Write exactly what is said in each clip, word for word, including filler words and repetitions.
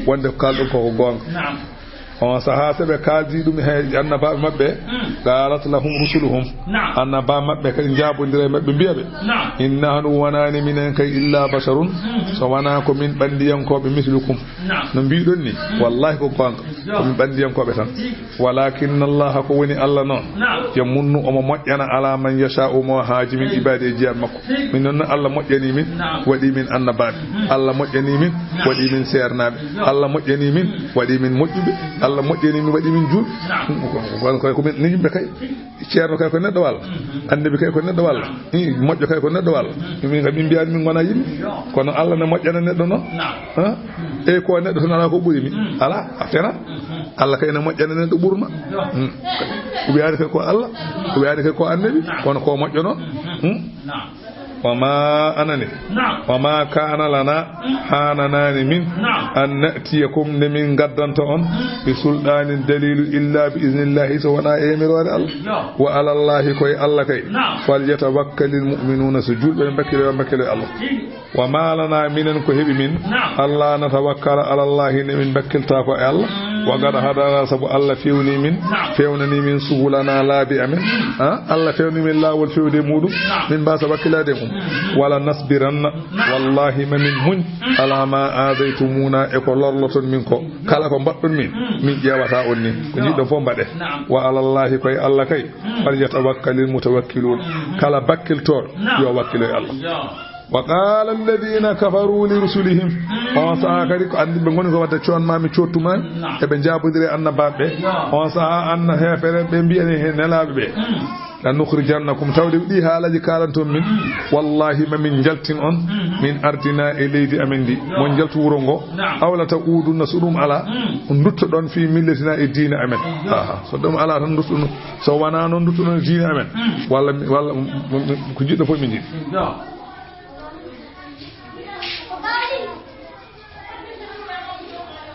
wonde ko kaalɗon ko ko goonga. Naam. On sahaa so ɓe kaaldi ɗum he annabaaɓe maɓɓe, Mm. qaalat lahum rusuluhum. Naam. Annabaaɓe maɓɓe kadi njaabondira e maɓɓe, mbiya ɓe, Naam. "In nahnu, wonaani minen kay, illa basharun, Mm. so wonaa ko min ɓanndiyankooɓe, mislukum." Naam. No mbiɗon ni, Mm. wallahi ko goonga. Yo. Ko min ɓanndiyankooɓe tan. Tigi. Walakinna Allaha, ko woni Allah noon, Naam. yamunnu, omo moƴƴana, ala man yasha'u, mo haaji min, Tigi. ibaadi, e jiyaaɓe makko. Tigi. Min noon, Allah moƴƴani min, Naam. waɗi min annabaaɓe. Mm. Allah moƴƴani min, Naam. waɗi min seernaaɓe. Yo. Allah moƴƴani min, Mm. waɗi min moƴƴuɓe. Allah moƴƴani min, waɗi min juulɓe. Naam. Mm, ko, ko, ko, ko min ni yimɓe kay. Tigi. Ceerno kay ko neɗɗo walla? Mhm. Annabi kay ko neɗɗo walla? Naam. Ih, moƴƴo kay ko neɗɗo walla? Mhm. Min kam, min mbiyaani min ngona yimɓe. Yo. Kono Allah ne moƴƴana neɗɗo noon. Naam. Ha? Mhm. Eyi, ko neɗɗo tan alaa ko ɓuri mi? Mhm. Alaa, a fena. Mhm. Allah kay ne moƴƴana neɗɗo ɓurma. Yo. Hmm. O wiyaani kay ko Allah, o wiyaani kay ko annabi, Naam. kono ko moƴƴo noon. Mhm. Hmm? Naam. Wa ma anani. Naam. Wa ma kana lana, Mm. haananaani min, Naam. an na'tiyakum, nde min ngaddanta on, Mm. bi sulɗaanin, daliilu, illa bi iznillahi, so wonaa e yamiroore Allah. Yo. Wa alallahi, ko e Allah kay. Naam. Falyatawakkalil mu'minuuna, so juulɓe ɓe mbakkilo, yo mbakkilo e Allah. Tigi. Wa ma lana, minen ko heɓi min, Naam. alla natawakkala alallahi, nde min mbakkilta ko e Allah. Mm. Wa qad hadana, sabu Allah fewni min, Naam. fewnani min subulana, laabi amen. Mm. Ha? Allah fewni min laawol fewde e muɗum. Naam. Min mbasa wakkilaade e mum. Mm. Wala nasbiranna. Naam. Wallahi, ma min muñ. Mm. Ala ma adaytumuna, e ko lorloton min ko. Kala ko mbaɗɗon min, Mm. min ƴeewata on ni. Ko Yo. jiɗɗon fof mbaɗe. Naam. Wa alallahi, ko e Allah kay. Mm. Falyatawakkalil mutawakkilun. Mm. Kala bakkiltooɗo, Naam. yo wakkilo e Allah. Yo. Wa qala alladhina kafaru li rusulihim. Mm. On sahaa kadi ko anndi ɓe ngoni ko wadde coon ma mi coottu ma. Naam. Eɓe njaabodiri e annabaaɓe ɓe. Yo. On sahaa anna heefere ɓe mbiyani he nelaaɓe ɓe. Mm. La nukhrijannakum, tawde ɗi haalaaji kaalanton min. Mm. Wallahi, ma min njaltin on. Mm. Min ardina, e leydi amen ndi. Yo. Mon njaltu wuro ngo. Naam. Aw la ta'udunna, so ɗum ala. Mm. Nduttoɗon fi millatina, e diina amen. Yo. Aha, so ɗum ala tan nduttoɗon. So wonaa noon nduttoɗon e diina amen. Mm. Walla mi, walla, mm, mm, mm, ko jiɗɗo fof min njiɗi. Yo.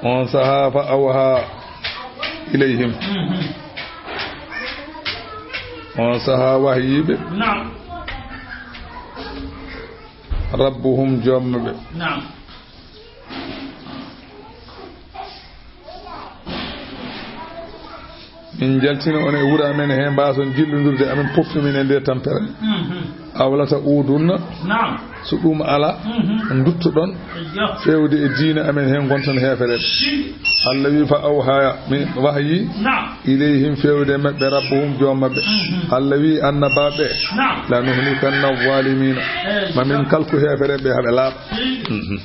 On sahaa fa awha ilayhim. Mhm. On sahaa wahyi ɓe. Naam. Rabbuhum, joom maɓɓe. Naam. Min njaltina on e wuro amen he, mbaason jillondirde amen, poftu min e nder tampere. Mhm. Aw la ta'udunna, Naam. so ɗum ala, Mhm. nduttoɗon Yo. fewde e diina amen he, ngonton heefereɓe. Si. Allah wi, fa awha, min wahyi, Naam. ilayhim, fewde e maɓɓe, rabbuhum, joom maɓɓe. Mhm. Allah wi annabaaɓe ɓe, Naam. la nuhlikanna zalimina, Eh, ma min yo. kalku heefereɓe haa ɓe laaɓa. Si. Mhm.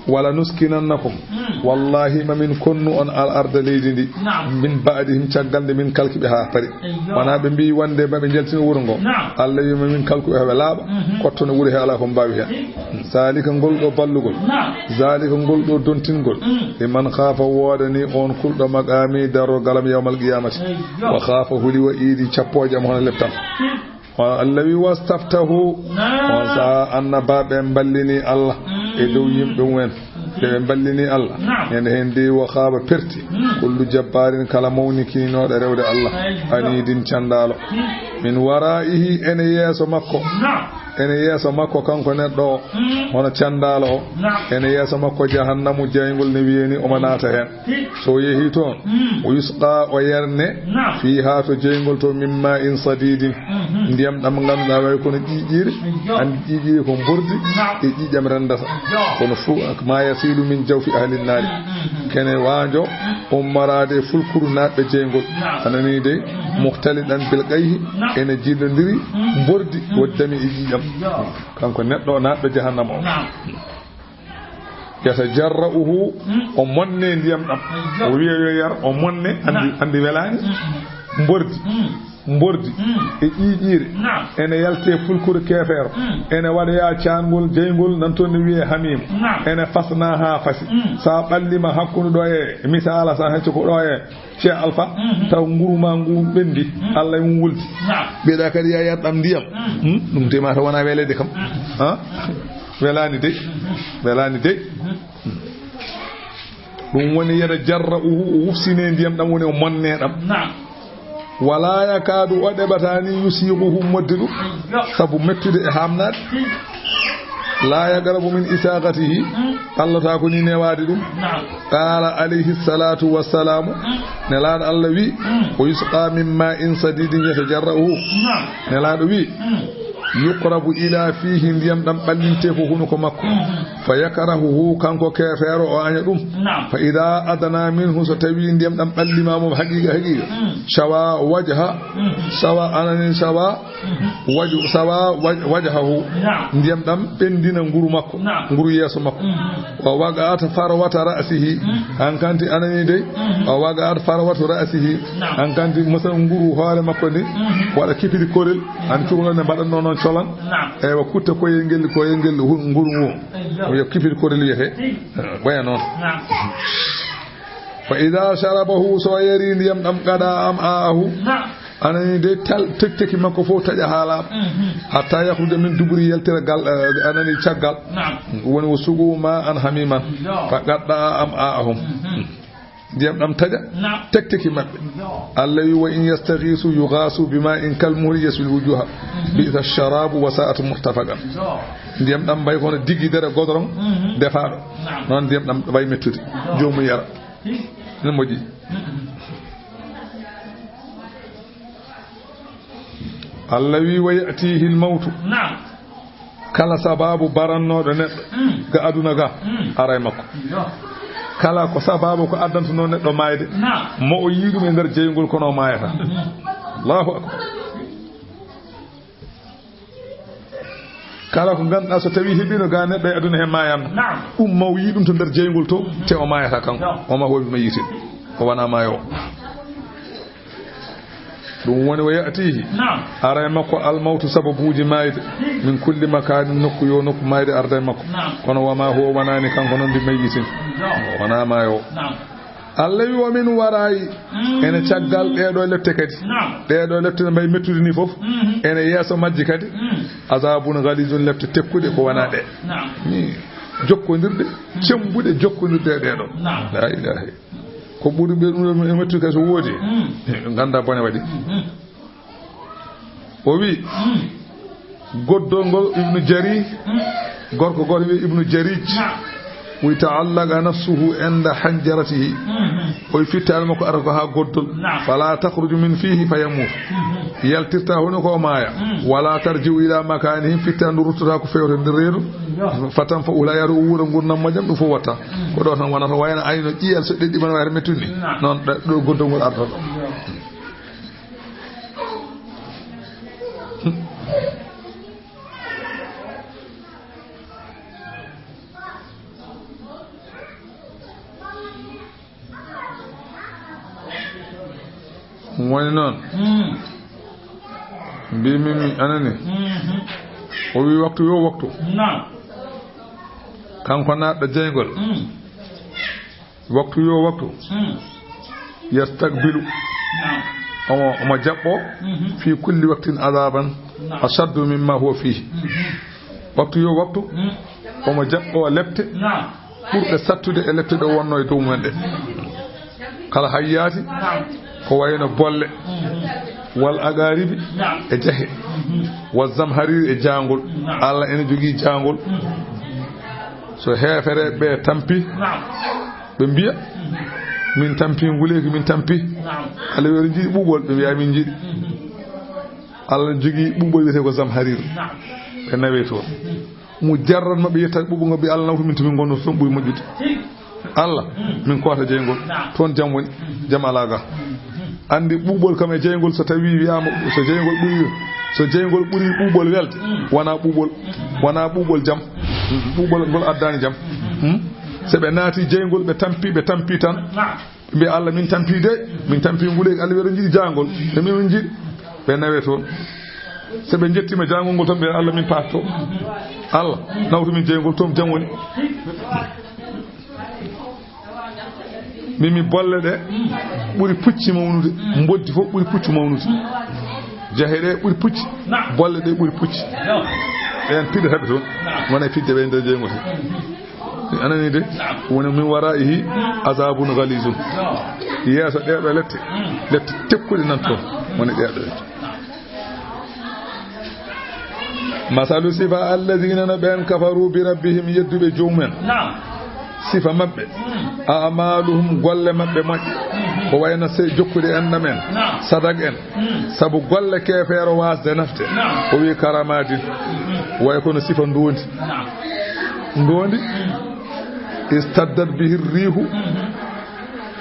Wala nuskinannakum. Mm. Wallahi, ma min konnu on al arda, leydi ndi. Naam. Min ba'dihim, caggal nde min kalki ɓe haa pari. Eyyo. Wonaa ɓe mbiyi wonde ma ɓe njaltina wuro ngo. Naam. Allah wi ma min kalku ɓe haa ɓe laaɓa. Mhm. Kottono wuro he, alaa ko mbaawi heen. Mm. Zalika, ngol ɗo ballugol. Naam. Zalika, ngol ɗo dontingol. Mm. Liman khafa, woodani on kulɗo maqami, darorgal am yawmal qiyamati. Eyyo. Wa khafa, huli wa iidi cappooje am hono leptam. Mm. O Allah wi, "Wastaftahu." Naam. On sahaa annabaaɓe ɓe mballini Allah Mm. e dow yimɓe mumen. Mm. Ɓe mballini Allah. Naam. Ene heen de, wa khaaba, perti. Mm. Kullu jabbaarin, kala mawnikinooɗo rewde Allah. Eyyo. Aniidin, canndaalo. Mm. Min waraa'ihi, ene yeeso makko. Naam. Ene yeeso makko, kanko neɗɗo o. Mm. Hono canndaalo o. Naam. Ene yeeso makko jahannamu jayngol ne wiyeeni, omo naata heen. Hi. So o yehii toon, Mm. o yusqa, o yarne, Naam. fiihaa, to jeyngol to, min ma'in sadidin, Mhm. ndiyam ɗam ngannduɗaa way kono ƴiiƴiire, Yo. anndi ƴiiƴiire ko mbordi Naam. e ƴiiƴam renndata. Yo. Kono fof ma yasilu min jawfi ahli nnaari. Mm, mm, mm. Kene waanjo ummoraade e fulkuru naatɓe jeyngol. Naam. A nanii de, Mhm. muhtalidan bil qayhi, Naam. ene jillondiri Mm. mbordi Mm. waddami e ƴiiƴam. Yo. Kanko neɗɗo naatɗo jahannama o. Naam. Yatajarra'uhu, Mm. o monne ndiyam ɗam. Ayyo. O wiya yo yar, o monne, anndi, Naam. anndi welaani. Mm, mm. Mbordi. Mm. Mbordi. Mm. E ƴiiƴiire. Naam. Ene yalte fulkure keefeero. Mm. Ene waɗoya caangol jeyngol, nan toon ne wiyee hamiim. Naam. Ene fasna haa fasi. Mm. So a ɓallima hakkunde ɗo e misaala, so a hecco ko ɗo e Cheikh Alpha, Mhm. taw nguru ma ngu ɓenndi, Mhm. Allah e mum wuldi. Naam. Mbiɗa kadi ya yar ɗam ndiyam. Mhm. Hmm? Ɗum te mata wona weleede kam. Mhm. Ha? Welaani dey. Mhm. Welaani dey. Mhm. Ɗum woni yatajarra'uhu, o wufsine ndiyam ɗam, woni o monne ɗam. Naam. Wala yakadu, o ɗeɓata ni, yusiquhu, modde ɗum. Yo. Sabu mettude e hamnaade. Hmm. لا يقرب من إساغته. Allah ta ko ni newaade ɗum. Naam. قال عليه الصلاة والسلام. Nelaaɗo Allah wi, ويسقى من ماء صديد يتجرعه. Naam. Nelaaɗo wi, يقرب إلى فيه, ndiyam ɗam ɓallinte ko hunuko makko. فيكرهه, kanko keefeero o aña ɗum. Naam. فإذا أدنى منه, so tawi ndiyam ɗam ɓallima mo haqiqa haqiqa. شوى وجهه. شوى, anani شوى. Waju, sawa waj-, wajahahu. Naam. Ndiyam ɗam ɓendina nguru makko. Naam. Nguru yeeso makko. Mhm. Wa waqa'at farwata ra'sihi. Mhm. Hankanti anani dey. Mhm. Wa waqa'at farwatu ra'sihi. Naam. Hankanti musa nguru hoore makko ndi. Mhm. Waɗa kipiri korel. An cukalon ne mbaɗan noon, noon colan. Naam. Eywa, kutta koyel ngel, koyel ngel hu-, nguru ngu. Eywa. Yo kipiri korel wiyete. Eywa. Waya noon. Naam. Fa idha sharabahu, so yari ndiyam ɗam, qada am'aahu. Naam. Anani de tal tekteki makko fof taƴa haa laaɓa. Mhm. Hatta yakhruja min duburi, yaltira gal, eh, anani caggal. Naam. Woni wo suqu ma an hamiman. Yo. Fa qadda am'aahum. Mhm. Ndiyam ɗam taƴa. Naam. Tekteki maɓɓe. Yo. Allah wi, wa in yastaghisu yughasu bima'in kalmuhli yashwil wujuha. Mhm. Bi'sa sharabu wa sa'at murtafaqan. Yo. Ndiyam ɗam mbay kono diggi dere godorong. Mhm. Defaaɗo. Naam. Noon ndiyam ɗam mbay mettude. Yo. Joomu yara. Hi. Ne moƴƴi. Mhm. Allah wi, wa ya'tihi al-mawtu. Naam. Kala sababu barannooɗo neɗɗo, mm, ga aduna ga, mm, aray makko. Yo. Kala ko sababu ko addantunoo neɗɗo maayde, naam, mo o yii ɗum e nder jeyngol, kono o maayata. Mhm. Allahu akbar. Kala ko ngannduɗaa so tawii heɓiino ga neɗɗo e aduna he maayanno. Naam. Ɗum mo o yii ɗum to nder jeyngol to, te o maayata kanko. Naam. O ma huwa bi mayyitin. O wonaa maayo. Ɗum woni wa ya'tihi. Naam. Ara e makko al-mawtu, sababuuji maayde. Min kulli makaanin, nokku yo nokku maayde arda e makko. Naam. Kono wa ma huwa, wanaani kanko noon bi mayyitin. Naam. O wonaa maayo. Naam. Allah wi, wa min wara'i. Mm. Ene caggal ɗee ɗoo lepte kadi. Naam. Ɗee ɗoo lepte no mbayi mettude ni fof. Mhm. Ene yeeso majji kadi. Mm. Azabun ghalizun, lepte tekkuɗe ko wonaa ɗe. Naam. Ni jokkondirɗe, cembuɗe jokkondirɗe e ɗee ɗoo. Naam. La ilaha. Ko ɓuri ɓe ɗum e mettude kadi so woodi. Mm. Ngannda bone waɗi. Mhm. O wi, mm, goddol ngol Ibnu Jarir, mm, gorko gooto wiye Ibnu Jarij, naam, wi ta'allaqa nafsuhu inda hanjaratihi. Mhm. O wi fittaandu makko ara ko haa goddol. Naam. Fala takhruju min fihi fayamut. Mhm. Yaltirta hono ko o maaya. Mm. Wala tarji'u ila makanihi, fittaandu ruttata ko fewte nder reedu. Yo. Fatanfa'u la yaru, o wuura ngurndan moƴƴan, ɗum fof watta. Mm. Ko ɗo tan wonata, wayno ayno ƴiyal so ɗeɗɗi man wayata mettude ni. Naam. Noon ɗo, ɗo goddol ngol arata ɗo. Yo. Woni noon. Mm. Mbimi mi anani. Mhm. O wi waktu yo waktu. Naam. Kanko naatɗo jeyngol. Mm. Waktu yo waktu. Mm. Yastaqbilu. Naam. Omo, omo jaɓɓo. Mhm. Fi kulli waqtin azaban, naam, ashaddu mimma huwa fihi. Mhm. Waktu yo waktu. Mm. Omo jaɓɓo lepte. Naam. Ɓurɗe sattude e lepte ɗe wonno e dow mumen ɗe. Kala hayyaati, naam, ko wayno bolle. Mhm. Wal aqaribi, naam, e jahe. Mhm. Wal zamhariri e jaangol. Naam. Allah ene jogii jaangol. Mhm. So heefereɓe ɓe tampi, naam, ɓe mbiya, mhm, min tampi nguleeki, min tampi. Naam. Aɗa wi oɗon njiɗi ɓuuɓol, ɓe mbiya min njiɗi. Mhm. Allah jogii ɓuuɓol wiyetee ko zamharir. Naam. Ɓe nawe toon. Mhm. Mujarrad maɓɓe yetta ɓuuɓol ngol, ɓe Allah nawtu min to min ngonno toon ɓuri moƴƴude. Hi. Allah, mm, min koota jeyngol. Naam. Toon jam woni. Mhm. Jam alaa ga. Mhm. Anndi ɓuuɓol kam e jeyngol, so tawii wiyaama so jeyngol ɓuri, so jeyngol ɓuri ɓuuɓol welde, mm, wonaa ɓuuɓol, wonaa ɓuuɓol jam. Mm, ɓuuɓol ngol addaani jam. Mm. So ɓe naati jeyngol, ɓe tampi, ɓe tampi tan. Naam. Ɓe mbiya, "Allah, min tampi de, min tampi nguleeki, Allah wi oɗon njiɗi jaangol." Ɓe mbiya, "Min njiɗi." Ɓe nawe toon. So ɓe njettiima jaangol ngol tan, ɓe, "Allah, min paatto. Allah, nawtu min jeyngol, toon jam woni." Min mi bolle ɗe ɓuri pucci mawnude, mboddi fof ɓuri puccu mawnude. Jahe ɗe ɓuri pucci, bolle ɗe ɓuri pucci. Ɓeen piɗata ɓe toon, wona e pidde ɓe nder jeyngol he. A nanii de? Woni min waraa'ihi azaabun ghaliizun. Yeeso ɗee ɗoo lette, lette tekkuɗe nan toon. Woni ɗee ɗoo lette. Masalu sifa alladina no ɓen kafaru bi rabbihim yedduɓe joomumen. Naam. Sifa maɓɓe. Mm. A'maluhum golle maɓɓe moƴƴe. Mhm. Ko wayno se jokkude enɗam en. Naam. Sadak en. Mm. Sabu golle keefeero waasde nafde. Naam. O wi karamadin. Mhm. Way kono sifa ndoondi. Naam. Ndoondi. Mm. Istaddat bihi riihu. Mhm.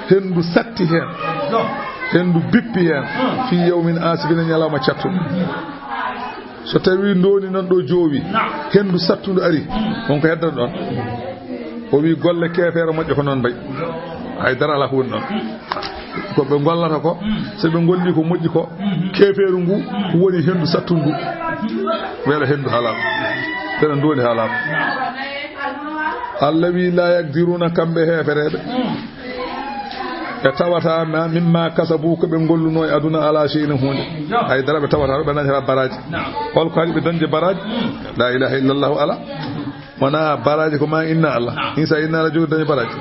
Henndu satti heen. Naam. Henndu bippi heen. Mm. Fi yawmin asifin, ñalawma cattuɗo. Mhm. So tawi ndoondi noon ɗo joowi, naam, henndu sattundu ari, mm, on ko heddata ɗon? O wi golle keefeero moƴƴe ko noon mbayi. Hay dara alaa ko woni ɗon. Ko ɓe gollata ko, mm, so ɓe golli ko moƴƴi ko, mm, keefeeru ngu, mm, woni henndu sattundu ndu. Weɗa henndu haa laaɓa. Weɗa ndoondi haa laaɓa. Allah wi la yaqdiruna kamɓe heefereeɓe. Mm. Ɓe tawata ma, mimma kasabu, ko ɓe golluno e aduna, ala shay'in huunde. Yo. Hay dara ɓe tawata, ɓe dañata baraaji. Naam. Hol ko haɗi ɓe dañde baraaji? Mm. La ilaha illallahu ala. Wona baraaji ko ma inna Allah. Naam. Insa inna Allah jogi dañde baraaji.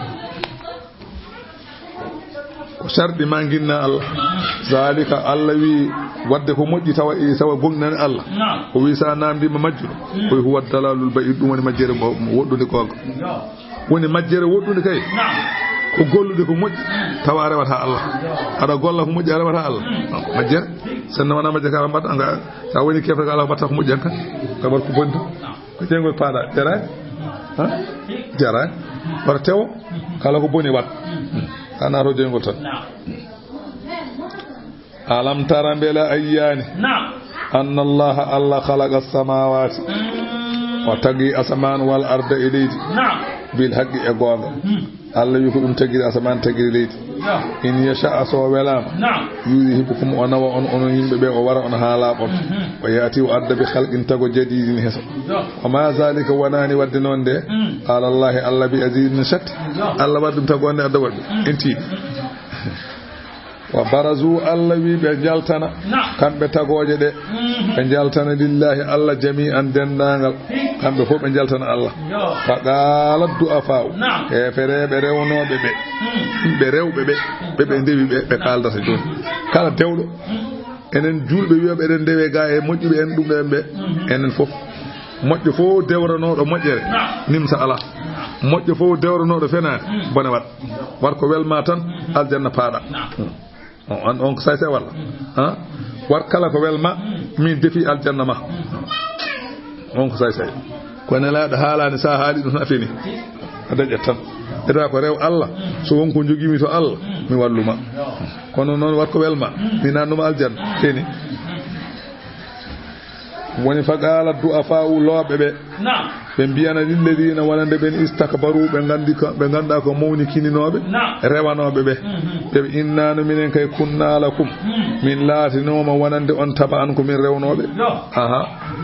Ko sarɗi ma ginna Allah. Zalika Allah wi wadde ko moƴƴi tawa e tawa goŋɗinani Allah. Naam. O wi sa namdima majjuɗo. Mm. Koy huwa dalalul ba'id, ɗum woni majjere mo, mo woɗɗude googa. Yo. Woni majjere woɗɗunde kay. Naam. Ko gollude ko moƴƴi, tawa a rewata Allah. Aɗa golla ko moƴƴi, a rewata Allah. Mm. Majjere. Sen no wona majjere ka mbaɗa nga, sa woni kefre ka ala ko mbaɗta ko moƴƴi hanka. Ka mbaɗ ko boni tan. Naam. Ko jeyngol paɗa, jaraani? Ha? Jaraani. Wata tewo, kala ko boni wat. Ana to jeyngol tan. Naam. Alam tara, mbela a yiyaani? Naam. Anna Allaha, Allah, khalaqa samawati, mm, o tagi asamaan, wal arda, e leydi. Naam. Bil haqqi, e goonga. Mm. Allah wi ko ɗum tagiri asamaan, tagiri leydi. Ya. In yasha, so o welaama. Naam. Yudhibkum, o nawa on, onon yimɓe ɓe, o wara on haa laaɓon. Mhm. O yaati, o adda bi khalqin, tago jadidin, heso. Ya. Wa ma zalika, wonaani wadde noon de. Mm. Ala Allahi, Allah, bi azizin, satti. Ya. Allah waɗi ɗum tago on de adda woɗɓe. Mm. En tiiɗi. Wa barazu, Allah wi ɓe njaltana, naam, kamɓe tagooje ɗe. Mhm. Ɓe njaltana lillahi, Allah, jami'an, denndaangal. Hi. Kamɓe fof ɓe njaltana Allah. Yo. Fa qala du'afa'u. Naam. Heefereeɓe rewnooɓe ɓe. Mm. Yimɓe rewɓe ɓe. Ɓe ɓe ndewi ɓe, ɓe kaaldata jooni. Kala dewɗo. Mm. Enen juulɓe wi'ooɓe eɗen ndewe gaa e moƴƴuɓe en ɗum en ɓe. Mhm. Enen fof. Moƴƴo fof dewranooɗo moƴƴere. Naam. Nimsa alaa. Naam. Moƴƴo fof dewranooɗo fenaande. Mm. Bone waɗ. War ko welma tan, aljanna paaɗa. Naam. Hmm. On, on, on ko say say walla? Hmm. Ha? War kala ko welma, hmm, min defi aljanna ma. Hmm. On ko say say. Ko Nelaaɗo haalaani, sa haali ɗum a fini. A daƴat tan. Eda ko rew Allah, hmm, so won ko jogimi to Allah, hmm, mi walluma. Kono noon war ko welma, hmm, mi nannuma aljanna. Fini. Woni fa qala du'afa'u, looɓe ɓe. Naam. Ɓe mbiyana lilladina, wonande ɓen, istakbaru, ɓe nganndi ko, ɓe nganndaa ko mawnikininooɓe, naam, rewanooɓe ɓe. Mhm. Ɓe ɓe, inna no minen kay, kunna lakum, mm, min laatinooma wonande on, taba'an, ko min rewnooɓe. Yo. Aha.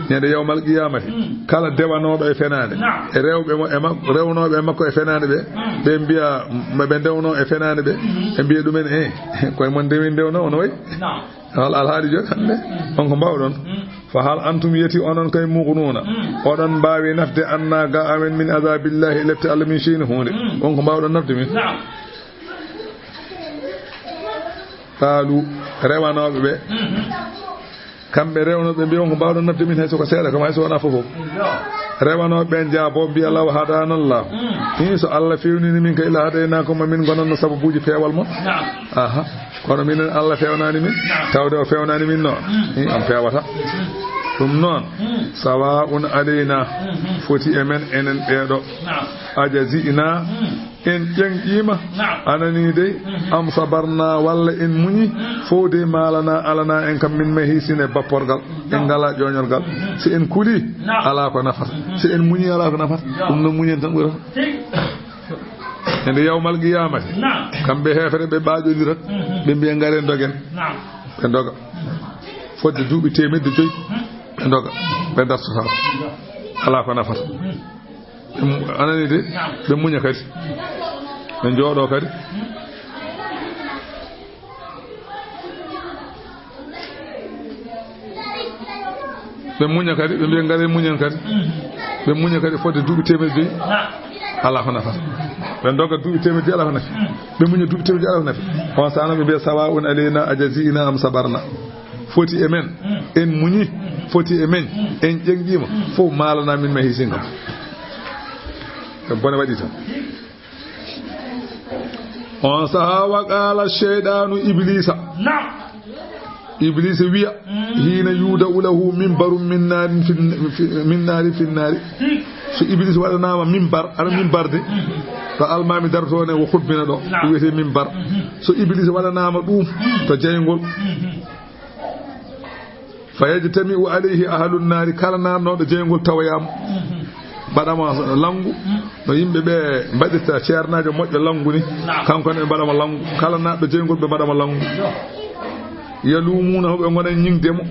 Ñande yawmal qiyamati, mm, kala dewanooɗo e fenaande, naam, e rewɓe mo, e mak-, rewnooɓe e makko e fenaande ɓe, mm, ɓe mbiya, ɓe ndewnoo e fenaande ɓe, mhm, ɓe mbiya ɗumen, eh, koye mon ndewi ndewnoo, ono wayi? Naam. Hal alhaali jooni hannde? Mm. On ko mbaawɗon? Mm. Fa hal antum, yeti onon kay, mughnuuna, mm, oɗon mbaawi nafde anna ga amen min azabillahi, e lepte Allah, min shay'in, huunde? Mm. On ko mbaawɗon nafde min? Naam. Qaalu, rewanooɓe ɓe. Mhm. Kamɓe rewnooɓe mbiya, on ko mbaawɗon nafde min, hay so ko seeɗa kam, hay so wonaa fof fof. Yo. Rewanooɓe ɓe njaabo mbiya, law hadaanallah. Mm. Hin so Allah fewnini min kay, la hadaynaakum, ma min ngonanno sababuuji peewal mon. Naam. Aha. Kono minen Allah fewnaani min, naam, tawde o fewnaani min noon. Mm. Hin on peewata. Mm. Ɗum noon, mm, sawa'un alaynaa, mhm, foti e men enen ɓeeɗo. Naam. Ajazi'naa, mm, en ƴeŋƴiima, naam, anani dey, mhm, am sabarnaa, walla en muñi, mm, fof dey, maa lanaa, alanaa en kam, min mahiisin, e bapporgal, en, naam, ngalaa ƴooñorgal. Mhm. Si en kulii, naam, alaa ko nafata. Mhm. Si en muñii, alaa ko nafata. Yo. Ɗum noon muñen tan ɓurata. Tigi. E nde yawmal qiyamati, naam, kamɓe heefere ɓe ɓaaƴondirat, mhm, ɓe mbiya, ngaren dogen. Naam. Ɓe doga. Fodde duuɓi teemedde joyi, mhm, ɓe doga. Ɓe dartotaako. Alaa ko nafata. Mhm. Ɓe mu-, anani de, naam, ɓe muña kadi. Ɓe njooɗoo kadi. Mhm. Ɓe muña kadi, ɓe mbiya, ngare muñen kadi. Ɓe muña kadi fodde duuɓi teemedde joyi. Alaa ko nafata. Ɓe doga duuɓi teemedde joyi, alaa ko nafi. Ɓe muña duuɓi teemedde joyi, alaa ko nafi. On sahaa noon ɓe mbiya, sawa'un alaynaa ajazi'naa am sabarnaa. Foti e men, en muñi, foti e men, en ƴeŋɗiima, fof maalana min, ma hisin kam. Bone waɗi tan. On sahaa, wa qaala sheyɗaanu Ibliisa. Naam. Ibliisa wiya, hiina yuuda'u lahu mimbarun min naarin fi, fi, min naarin fi naari. So Ibliisa waɗanaama mimbar, ara mimbar de, ɗo almaami darotoo ne, o hubbina ɗo, ɗum wiyetee mimbar. So Ibliisa waɗanaama ɗum to jeyngol, fa yajtami'u alayhi ahlun naari, kala naatnooɗo jeyngol tawoya mo. Mbaɗama lanngu, no yimɓe ɓe mbaɗirta ceernaajo moƴƴo lanngu ni, kanko ne ɓe mbaɗama lanngu. Kala naatɗo jeyngol ɓe mbaɗama lanngu. Yalumuuna, hoɓe ngona ñiŋde mo.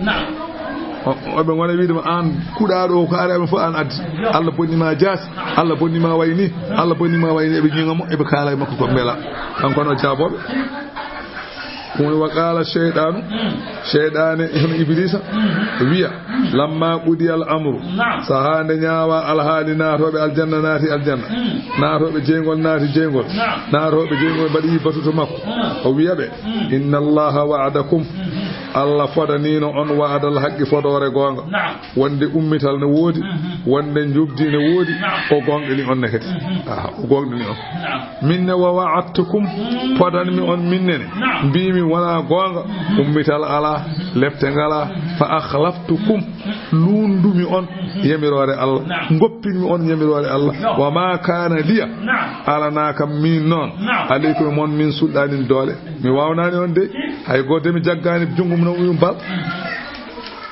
O-, hoɓe ngona wiide mo, aan kuɗaaɗo o, ko ari amen fof aan addi. Allah bonni ma jaasi, Allah bonni ma wayni, Allah bonni ma wayni. Eɓe ñiŋa mo, eɓe kaala e makko ko mbela. Kanko no jaabooɓe. Ɗum wa qaala sheyɗaanu, sheyɗaane hono Ibliisa, wiya, lamma qudiyal amru, sahaa nde ñaawa alhaali naatooɓe aljanna naati aljanna, naatooɓe jeyngol naati jeyngol, naatooɓe jeyngol mbaɗi batu to makko, o wiya ɓe, inna Allaha wa'adakum, Allah fodaniino on wa'adal haqqi, fodoore goonga. Wonde ummital ne woodi, wonde njoɓdi ne woodi, o goonɗini on ne kadi. Aha, o goonɗini on. Min ne, wa wa'adtukum, podanmi on min nene. Mbimi wona goonga, ummital alaa, lepte ngalaa, fa akhlaftukum, luundumi on yamiroore Allah, ngoppinmi on yamiroore Allah. Wa ma kaana liya, alanaa kam min noon, alaykum e mon min sulɗaanin doole. Mi waawnaani on de, hay gooto mi jaggaani junngo mum nawi ɗum bal.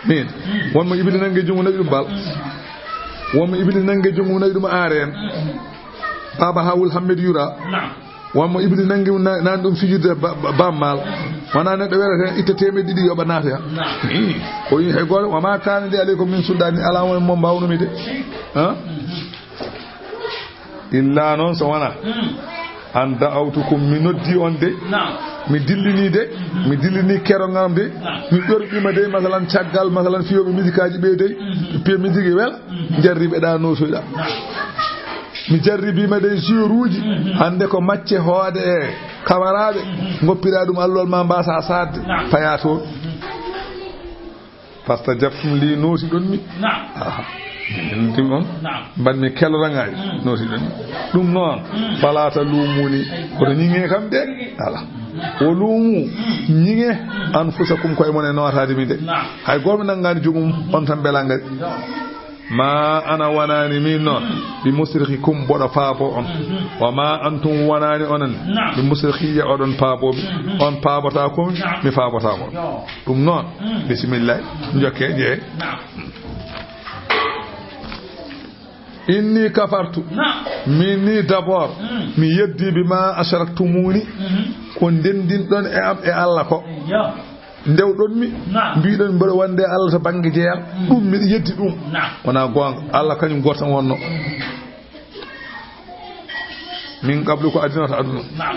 Min, won mo Iblis nangi junngo nawi ɗum bal. Won mo Iblis nangi junngo nawi ɗum aareen. Baaba Hawul Hammed Yura. Won mo Iblis nangi na-, naan ɗum fijirde ba-, ba-, bammal. Wonaa neɗɗo wiyata tan itta teemeɗɗe ɗiɗi yoɓa naatoya. Ii, ko wi hay gooto, wa ma kaana li alaykum min sulɗaani, alaa won mo mbaawnumi de. Ha? Illa noon so wonaa. An da'awtukum, mi noddi on de. Mi dillini de. Mi dillini keroŋam de. Mi ƴorɓima de, masalan, caggal, masalan, fiyooɓe misikaaji ɓe de. Piya misiki wel, jarriɓe ɗa, nootoyɗa. Mi jarribima de, joueuruuji. Hannde ko macce hoode e kamaraaɓe. Ngoppiɗa ɗum alluwal ma, mbasa saatde. Paya toon. Fastajabtum li, nootiɗon mi. Naam. Aha. Min tim on. Naam. Mbanmi kelorangaaji. Mm. Nootiɗon mi. Ɗum noon, mm, falaa taluumuunii. Kono ñiŋee kam de. Ala. Wa luumuu, ñiŋee, mm, anfusakum, koye mon e nootaade mi de. Naam. Hay gooto nanngaani joomum, on tan mbelaa ngari. Naam. Ma ana, wonaani min noon, mm, bi musrikhikum, mboɗo faabo on. Mm-hmm. Wa ma antum, wonaani onon, naam, bi musrikhiyya, oɗon faabo mi. Mm-hmm. On faabotaako mi, naam, mi faabotaako on. Yo. Ɗum noon, mm, bisimilla, njokke, ƴeewe. Naam. Inni kafartu. Naam. Min ni d'abord, mm, mi yeddi bima ashraktumuni, mhm, ko ndendinɗon e am e Allah ko. Eyyo. Ndewɗon mi, naam, mbiɗon mboɗo wonde Allah to bannge jeyal, mm, ɗum miɗo yeddi ɗum. Naam. Wona goonga. Allah kañum gooto tan wonno. Mm. Min qablu, ko adinata aduna. Naam.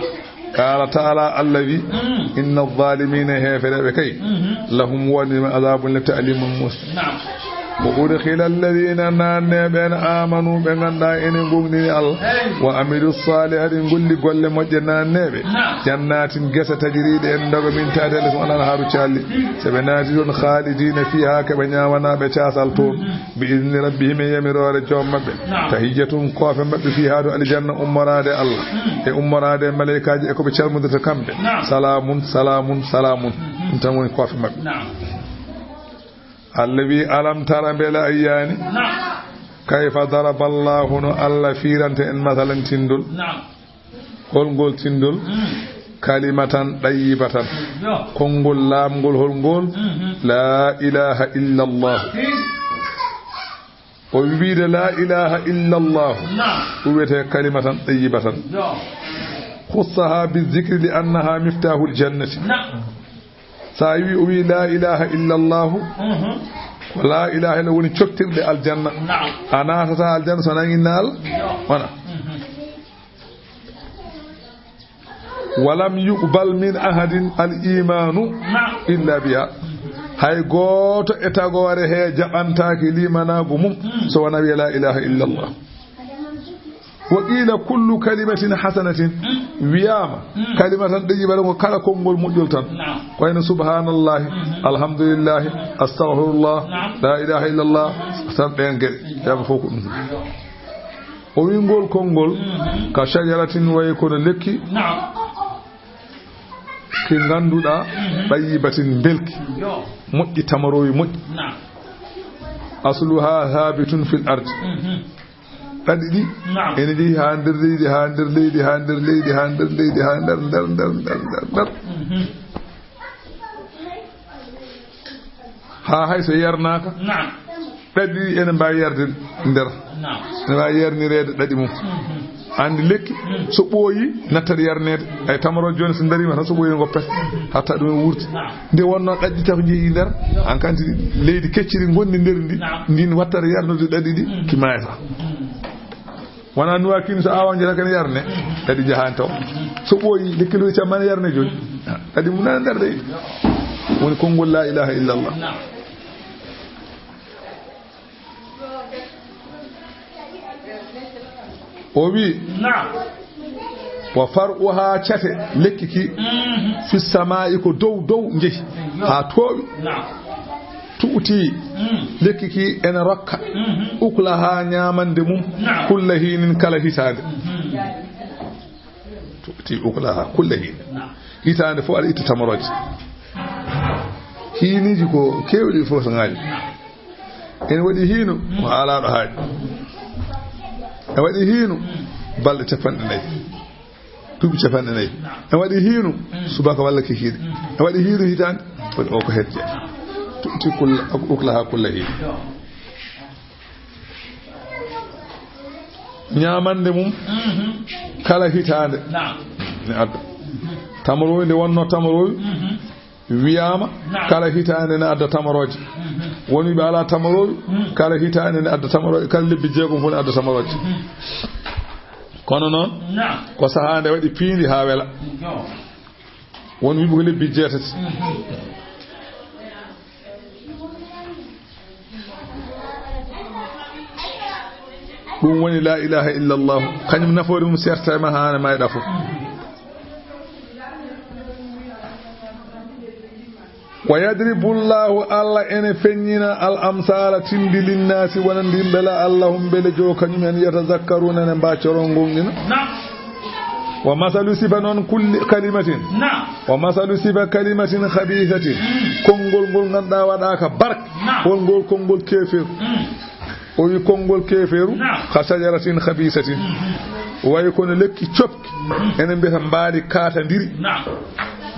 Qala ta'ala, Allah wi, mm, inna adh-dhalimina, heefereɓe kay, mhm, lahum, woni ɓe, adhabun, lepte, alimun, mus. Naam. Wa udkhila alladhina, naanne ɓen, amanu, ɓe ngannduɗaa ene gomɗini Allah, hey, wa amilu salihati, golli golle moƴƴe, naanne ɓe, naam, jannatin, gese, tajri, ɗe en doga, min tahtiha al-anharu, calli. Hmm. So ɓe naati toon, khalidina fiha, ko ɓe ñaamanaɓe caasal toon. Hmm. Bi idni rabbihim, e yamiroore joom maɓɓe. Naam. Tahiyyatuhum, koofe maɓɓe, fiha, to aljanna, ummoraade Allah, mm, e ummoraade e maleykaaji, e ko ɓe calmondirta kamɓe. Naam. Salaamun, salaamun, salaamun. Mm-hmm. Ɗum tan woni koofe maɓɓe. Naam. Allah wi, alam tara, mbele a yiyaani? Naam. Kayfa daraba Allahu, no Allah firanta en masalan tinndol. Naam. Holngol tinndol? Mm. Kalimatan ɗayyibatan. Yo. Konngol laamngol holngol? Mhm. La ilaha illa Allah. Hi. O wiide la ilaha illa Allah. Naam. Ɗum wiyetee kalimatan ɗayyibatan. Yo. Khussaha bi zikri li annaha miftahul jannati. Naam. So a wi, o wi la ilaha illa Allah, mhm, ko la ilaha illa woni cottirɗe aljanna. Naam. A naatata aljanna so a nangii inna Allah. Yo. Wona. Mhm. Walam yuqbal min ahadin al imanu, naam, illa biha. Hay gooto e tagoore he jaɓantaake liimanaagu mum, mm, so wonaa wiya la ilaha illa Allah. Wa qila kullu kalimatin hasanatin. Mm. Wiyaama, mm, kalima tan ɗe yiɓata ko kala konngol moƴƴol tan. Naam. Ko wayno subhanallahi, mhm, alhamdulillahi, astahfirullah, naam, la ilaha illallah, tan ɗeen geɗe. Wiyaama fof ko ɗum. O wi ngol konngol, mhm, ka shajaratin, wayi kono lekki. Naam. Ki ngannduɗaa, mhm, tayyibatin mbelki. Yo. Moƴƴi, tamaroowi moƴƴi. Naam. Asluha thabitun fil ardi. Mhm. Ɗaɗi ɗi, naam, ene jeyi haa nder leydi, haa nder leydi, haa nder leydi, haa nder leydi, haa nder, nder, nder, nder, nder, nder. Mhm. Haa hay so yarnaaka, naam, ɗaɗi ɗi ene mbaawi yarde nder. Naam. Ene waawi yarnireede ɗaɗi mum. Mhm. Anndi lekki, mm, so ɓooyi, nattat yarneede. Ay, tamarooje jooni so ndariima tan, so ɓooyi, ngoppete. Mhm. Hatta ɗum e wuurti. Naam. Nde wonnoo ɗaɗi ɗi taw jeyi nder, yo, an kanti leydi kecciri ngonndi nder ndi, naam, ndin wattata yarnude ɗaɗi ɗi, mm, ki maayata. Mm. Wonaa nuwaa kin so aawaa njeeta kene yarne, mm, ɗaɗi jahaani taw. Mm. So ɓooyi, lekki lori cammaani yarne jooni. Mm. Ɗaɗi mum nana nder dey. Woni konngol la ilaha illallah. Naam. O wi, naam, wa far'uha, cate lekki ki, mhm, fi samaa'i, ko dow dow njehi, haa toowi. Naam. Tu'ti, mm, lekki ki ene rokka, mhm, ukulaha, ñaamande mum, naam, kulla hiinin, kala hitaande. Mhm. Tu'ti ukulaha kulla hiinin. Naam. Hitaande fof aɗa itta tamarooje. Hiiniiji ko keewɗi, fof so ŋaaji. Naam. Ene waɗi hiino, mm, ko alaaɗo haaji. Ene waɗi hiino, mm, balɗe capanɗe nayi. Duuɓi capanɗe nayi. Naam. Ene waɗi hiino, mm, subaka walla kikiiɗe. Mm. Ene waɗi hiino hitaande. Waɗi o ko hedde. Tu'ti kulla, ukulaha kulla hiin. Yo. Ñaamande mum, mhm, kala hitaande. Naam. Ne adda. Mhm. Tamarooy, nde wonnoo tamarooy, mhm, wiyaama, naam, kala hitaande ne adda tamarooje. Mhm. Won wiɓe alaa tamarooy, mhm, kala hitaande ne adda tamarooje, kala lebbi jeegom fof ne adda tamarooje. Mhm. Kono noon, naam, ko sahaa nde waɗi piindi haa wela. Yo. Won wiɓe ko lebbi jeetati. Mhm. Ɗum woni la ilaha illallah. Kañum nafoore mum serta e ma haa ne mayɗa fof. Wa yadribu Allahu, Allah ene feññina, al amsala, tindi, linnaasi, wonande yimɓe, la allahum, mbele jo kañum en, yatazakkaruna, ne mbaa coroo goonɗina. Naam. Wa masalu sifa noon kulli kalimatin. Naam. Wa masalu sifa kalimatin khabisatin. Mm. Konngol ngol ngannduɗaa waɗaaka barke. Naam. Won ngol konngol keefeeru. Mm. O wi konngol keefeeru, naam, ka shajaratin khabisatin. Mm-hmm. Wayi kono lekki coɓki. Mm-hmm. Ene mbiyata mbaadi kaatandiri. Naam.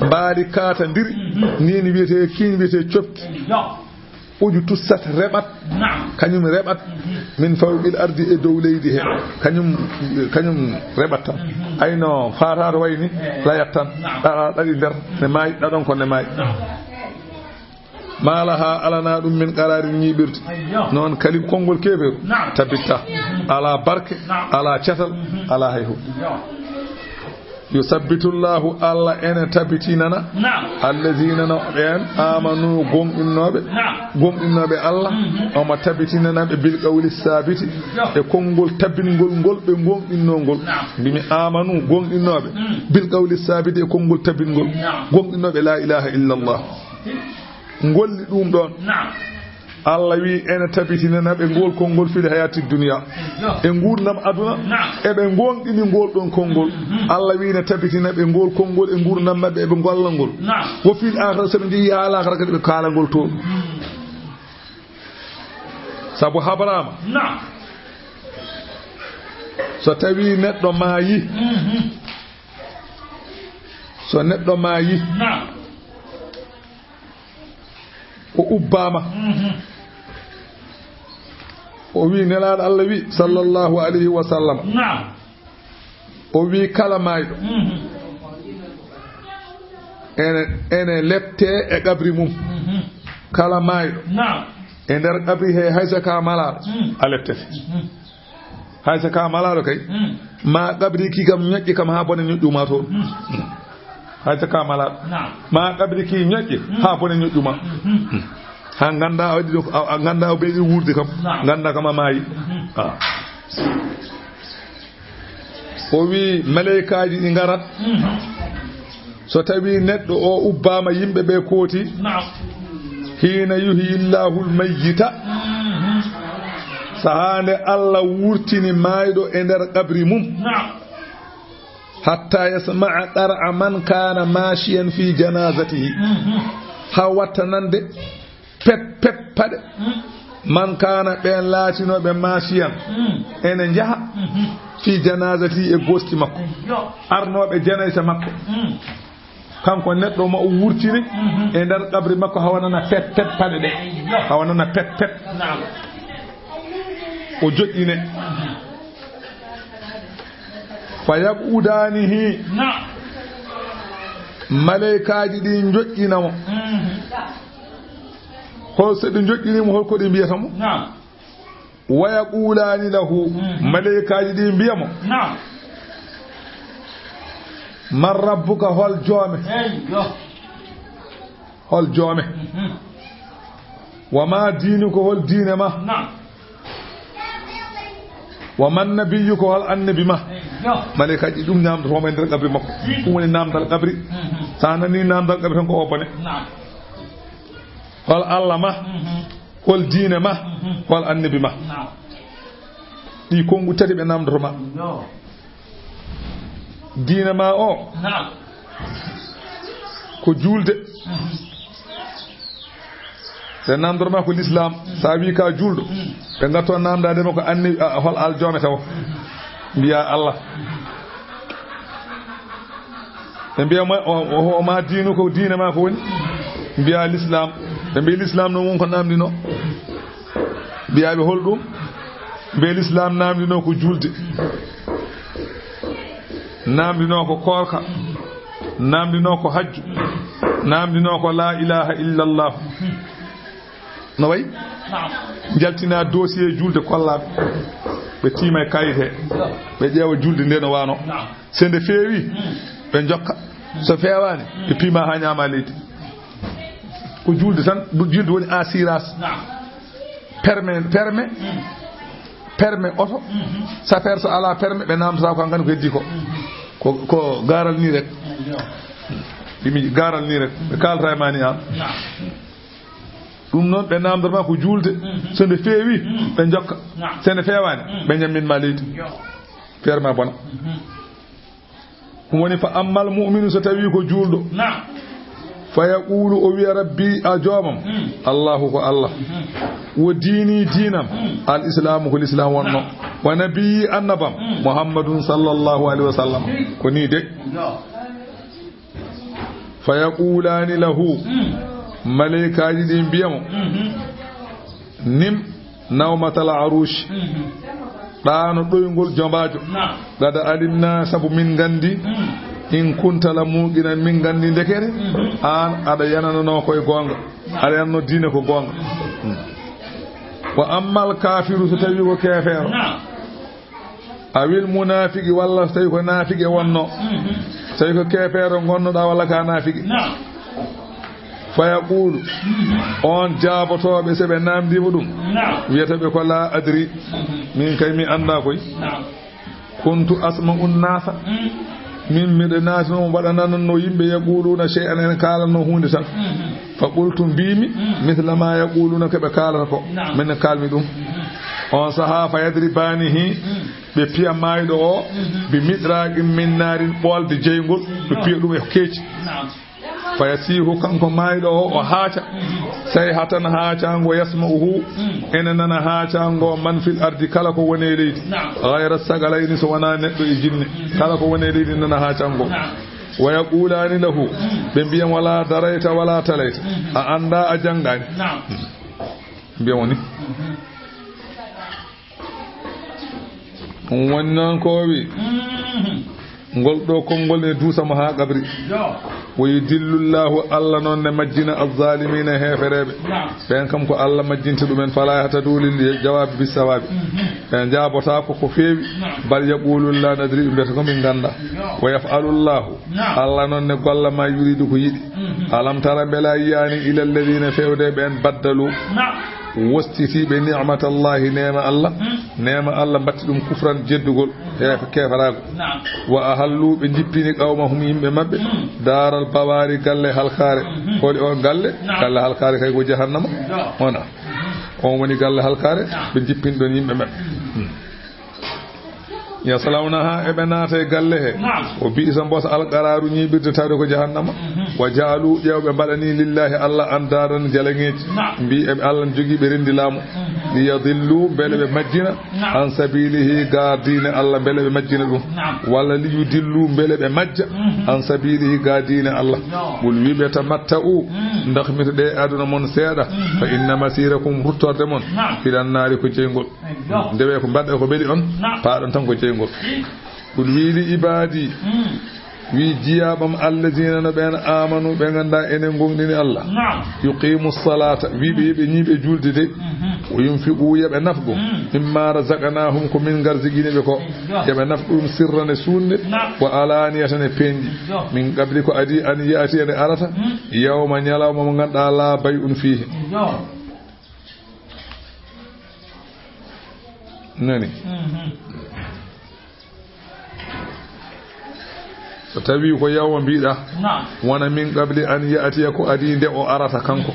Mbaadi kaatandiri. Mm-hmm. Nii ne wiyetee, kiin wiyetee coɓki. Yo. Uju tussat reɓat. Naam. Kañum reɓat. Mhm. Min fawqil ardi, e dow leydi he. Naam. Kañum, kañum reɓat tan. Mhm. Ayno faatato wayni, eh, layat tan. Naam. Ɗaɗa ɗaɗi nder, ne maayi, ɗaɗon ko ne maayi. Naam. Ma laha, alana ɗum min qararin, ñiiɓirde. Ayyo. Noon kalim konngol keefeeru. Naam. Tabitta. Mhm. Alaa barke, naam, alaa catal, mhm, alaa hay huɗo. Yo. Yusabbitu Allahu, Allah ene tabitinana. Naam. Allazina, no ɓeen, amanu, gonɗinnooɓe. Naam. Gonɗinnooɓe Allah, mhm, omo tabitinana ɓe bil qawli sabiti, yo, e konngol tabingol ngol ɓe gonɗinnoo ngol. Naam. Mbimi amanu, gonɗinnooɓe, mm, bil qawli sabiti, e konngol tabingol. Naam. Gonɗinnooɓe la ilaha illallah. Ngolli ɗum ɗoon. Naam. Allah wi ene tabitinana ɓe ngol konngol fil hayati dunya. Yo. E nguurndam aduna, naam, eɓe ngoonɗini ngol ɗon konngol. Mhm. Allah wi ne tabitina ɓe ngol konngol e nguurndam maɓɓe, eɓe ngolla ngol. Naam. Wo fil akhirah, so ɓe njehi haa laakhara kadi ɓe kaala ngol toon. Mhm. Sabu habraama. Naam. So tawi neɗɗo maayi. Mhm. So neɗɗo maayi. Naam. O ubbaama. Mhm. O wi, Nelaaɗo Allah wi, sallallahu alayhi wa sallam. Naam. O wi, kala maayɗo. Mhm. Ene, ene lepte e qabri mum. Mhm. Kala maayɗo. Naam. E nder qabri he, hay so ka malaaɗo, mm, a leptete. Mhm. Hay so ka malaaɗo kay, mm, ma qabri ki kam ñoƴƴe kam haa bone ñoƴƴu ma toon. Mm. Hay so ka malaaɗo. Naam. Ma qabri ki ñoƴƴe, mm, haa bone ñoƴƴu ma. Mhm. Mm. Haa ngannda a waɗi ɗo, a, a ngannda o ɓeyɗi wuurde kam. Naam. Ngannda kam a maayi. Mhm. Ah. O wi maleykaaji ɗi ngarat. So tawi neɗɗo o ubbaama, yimɓe ɓe kooti. Hiina yuhyi llaahu l mayyita. Sahaa nde Allah wurtini maayɗo e nder qabri mum. Hatta yasma'a qar'a man kana mashiyan fi janazatihi. Ha watta nande pet pet paɗe. Man kana, ɓen laatinooɓe mashiyan, ene njaha, fi janazatihi, e goski makko, arnooɓe janaysa makko. Kanko neɗɗo ma o wurtiri e nder qabri makko, hawa nana pet pet paɗe ɗe, hawa nana pet pet. O joɗɗine. Fa yaqudanihi. Maleykaaji ɗi joɗɗina mo. Hol so ɗi joɗɗini mo, hol ko ɗi mbiyata mo? Wa yaqulani lahu. Maleykaaji ɗi mbiya mo, man rabbuka, hol joome? Hol joome? Wa ma diinuka, hol diine ma? Wa man nabiyyuka, hol annabi ma? Maleykaaji ɗum namdoto mo e nder qabri makko. Ɗum woni namdal qabri. So a nani namdal qabri, tan ko o bone. Hol Allah ma? Hol diine ma? Hol annabi ma? Ɗi konngu tati ɓe namdoto ma. Diine ma o ko juulde. Ɓe namdorma ko l'islam. So a wi ka juulɗo, ɓe ngatto namdade ma ko anni, a, hol aljoome taw. Mbiya Allah. Ɓe mbiya ma, o, o, o ma diinu ko diine ma ko woni? Mbiya l'islam. Ɓe mbiya l'islam noon won ko namdino. Mbiya ɓe hol ɗum? Mbiya l'islam namdino ko juulde. Namdino ko koorka. Namdino ko hajju. Namdino ko la ilaha illallah. No wayi? Jaltina dossier julde kollaɓe. Ɓe tiima e kayit he. Ɓe ƴeewa julde nde no wano. So nde feewi, ɓe jokka. So feewaani, ɓe piima haa ñaama leydi. Ko julde tan, julde woni assurance. Permis, permis, permis oto. Sapeur so ala permis, ɓe namdata ko hankadi ko heddi ko. Ko, ko garal ni rek. Ɗimi garal ni rek. Ɓe kaalata e ma ni an. Ɗum noon, ɓe namdata ma ko juulde. So nde feewi, ɓe jokka. So nde feewaani, ɓe ñammin ma leydi. Feere ma bona. Ɗum woni, fa ammal mu'minu, so tawi ko juulɗo. Fa yaqulu, o wiya, rabbi, a joomam. Allahu ko Allah. Wo diini, diinam. Al islamu ko l'islam wonno. Wa nabiyyi, annabam. Muhammadun sallallahu alayhi wa sallam. Ko ni de. Fa yaqulani lahu, maleykaaji ɗi mbiya mo, nim nawmatal arush, ɗaano ɗoyngol jombaajo. Qad alimna, sabu min nganndi, in kunta la muuqinan, min nganndi ndekere aan aɗa yanananoo koye goonga, aɗa yananoo diine ko goonga. Wa ammal kaafiru, so tawi ko keefeero, awil munafiki, walla so tawi ko naafiki wonno, so tawi ko keefeero ngonnoɗa walla ka naafiki. Fa yaqulu, on jaabotooɓe, so ɓe namdima ɗum, wiyata ɓe ko la adri, min kay mi annda koy. Kuntu asma'u nnasa, min miɗo naatino, waɗananno yimɓe, yaquluna shay'an, en kaalanno huunde tan. Fa qultu, mbiimi, mithla ma yaquluna, ko ɓe kaalata ko. Min ne kaalmi ɗum. On saha, fa yadribanihi, ɓe piya maayɗo o, bi mitraqin min narin, ɓoolde jeyngol, ɓe piya ɗum e keeci. Fa yasihu, kanko maayɗo o, o haaca. Sayhatan, haacaango, yasma'uhu, ene nana haacaango, man fil ardi, kala ko woni e leydi. Ghayra sagalayni, so wonaa neɗɗo e jinne. Kala ko woni e leydi nana haacaango. Wa yaqulani lahu, ɓe mbiya mo, la darayta wala talayta. A annda, a janngaani. Mbiya mo ni. Ɗum woni noon ko o wi. Ngol ɗo konngol ne duusa mo haa qabri. Wa yudillu llahu, Allah noon ne majjina, azzalimina, heefereeɓe. Ɓeen kam ko Allah majjinta ɗumen, fala yahtadu lil jawaabi bis sawaabi. Ɓe njaabotaako ko feewi. Bal yaqulu la nadri, ɓe mbiyata ko min ngannda. Wa yaf'alu llahu, Allah noon ne golla ma yuridu ko yiɗi. Alam tara, mbela yiyaani, ila alladina, fewde ɓeen, baddalu, Wostitiiɓe ni'matallahi, neema Allah, neema Allah mbatti ɗum kufran, jeddugol, e keefaraago. Wa ahallu, ɓe njippini qawmahum, yimɓe maɓɓe, daaral bawaari, galle halkaare. Holi on galle? Galle halkaare kay ko jahannama. Wona. On woni galle halkaare, ɓe njippini ɗon yimɓe maɓɓe. Yaslawnaha, eɓe naata e galle he. O bi'sa, mbosa alqaraaru, ñiiɓirde tawde ko jahannama. Wa ja'alu, ƴeew ɓe mbaɗani lillahi Allah andaadan jalaŋeeji. Mbi eɓe Allah jogii ɓe renndi laamu. Li yadillu, mbele ɓe majjina. An sabilihi, ga diine Allah, mbele ɓe majjina ɗum. Walla li yudillu, mbele ɓe majja. An sabilihi, ga diine Allah. Qul, wiɓe, tamatta'u, ndax mito ɗe aduna mon seeɗa. Fa inna masirakum, ruttorde mon. Ilan naari, ko jeyngol. Ndewe ko mbaɗɗe ko ɓeli on, paaɗon tan ko jeyngol. Qul, wi li ibadi, wi jiyaaɓam, allazina, no ɓeen, amanu, ɓe ngannduɗaa enen ngongɗini Allah. Yuqimu salata, wiɓe yoɓe ñiiɓe julde de. Wa yunfiqu, yoɓe nafqu, mimma razaqnahum, ko min ngarzigini ɓe ko. Yoɓe nafqu ɗum sirran e suunde, wa alaniyatan e peenɗi. Min qabli, ko adi, an ya'tiya, nde arata, yawma, ñalawma mo ngannduɗaa, la bay'un fihi. Nani? So tawi ko yawma mbiɗa, wona min qabli an ya'tiya, ko adi nde o arata kanko.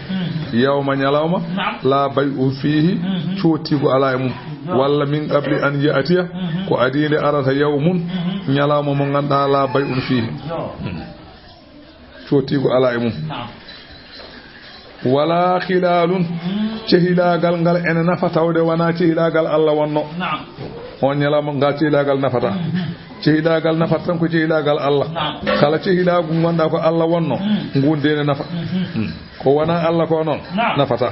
Yawma, ñalawma, la bay'un fihi, cootigo ala e mum. Walla min qabli an ya'tiya, ko adi nde arata, yawmun, ñalawma mo ngannduɗaa, la bay'un fihi. Cootiigu alaa e mum. Wala khilaalun, cehilaagal ngal ene nafa, tawde wonaa cehilaagal Allah wonno. On ñalawma ngal cehilaagal nafata. Cehilaagal nafata tan ko cehilaagal Allah. Kala cehilaagu ngonɗaa ko Allah wonno, ngun de ne nafa. Ko wonaa Allah ko noon, nafata.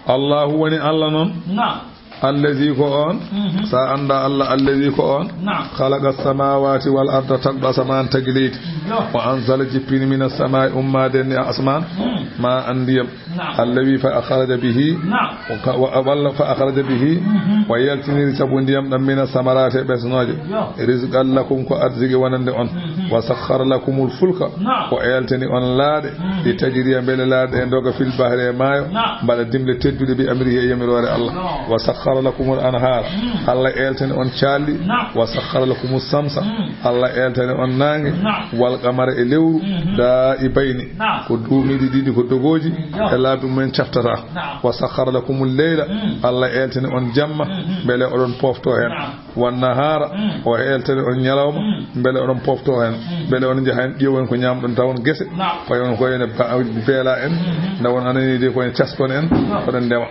Allahu woni Allah noon. Allazi ko on. Sa annda Allah, allazi ko on. Khalaqa samawati wal arda, tagɗo asamaan, tagi leydi. Wa anzala, jippini, mina samai, ummaade ni asamaan. Ma an ndiyam. Allah wi fa akhraja bihi. Walla fa akhraja bihi. O yaltiniri sabu ndiyam ɗam mina samarati, e ɓesnooje. Rizqan lakum, ko arziki wonande on. Wa sakhkhara lakumul fulka. O eltani on laaɗe, li tajriya, mbele laaɗe ɗe ndoga, fil bahri, e maayo, mbaɗa dimle tedduɗe, bi amrihi, e yamiroore Allah. Wa sakhkhara lakumul anhar, Allah eltani on caalli. Wa sakhkhara lakumus samsa, Allah eltani on naange, wal qamara, e lewru, daibayni, ko duumiiɗi ɗiɗi, ko dogooji, e laabi mumen caftata. Wa sakhkhara lakumul layla, Allah eltani on jamma, mbele oɗon pofto heen. Wan nahaara, o eltani on ñalawma, mbele oɗon pofto heen, mbele on njaha heen, ƴeewen ko ñaamɗon, tawon gese, payon ko ene ba-, beela en, ndawon anani de ko ene caskon en, oɗon ndema.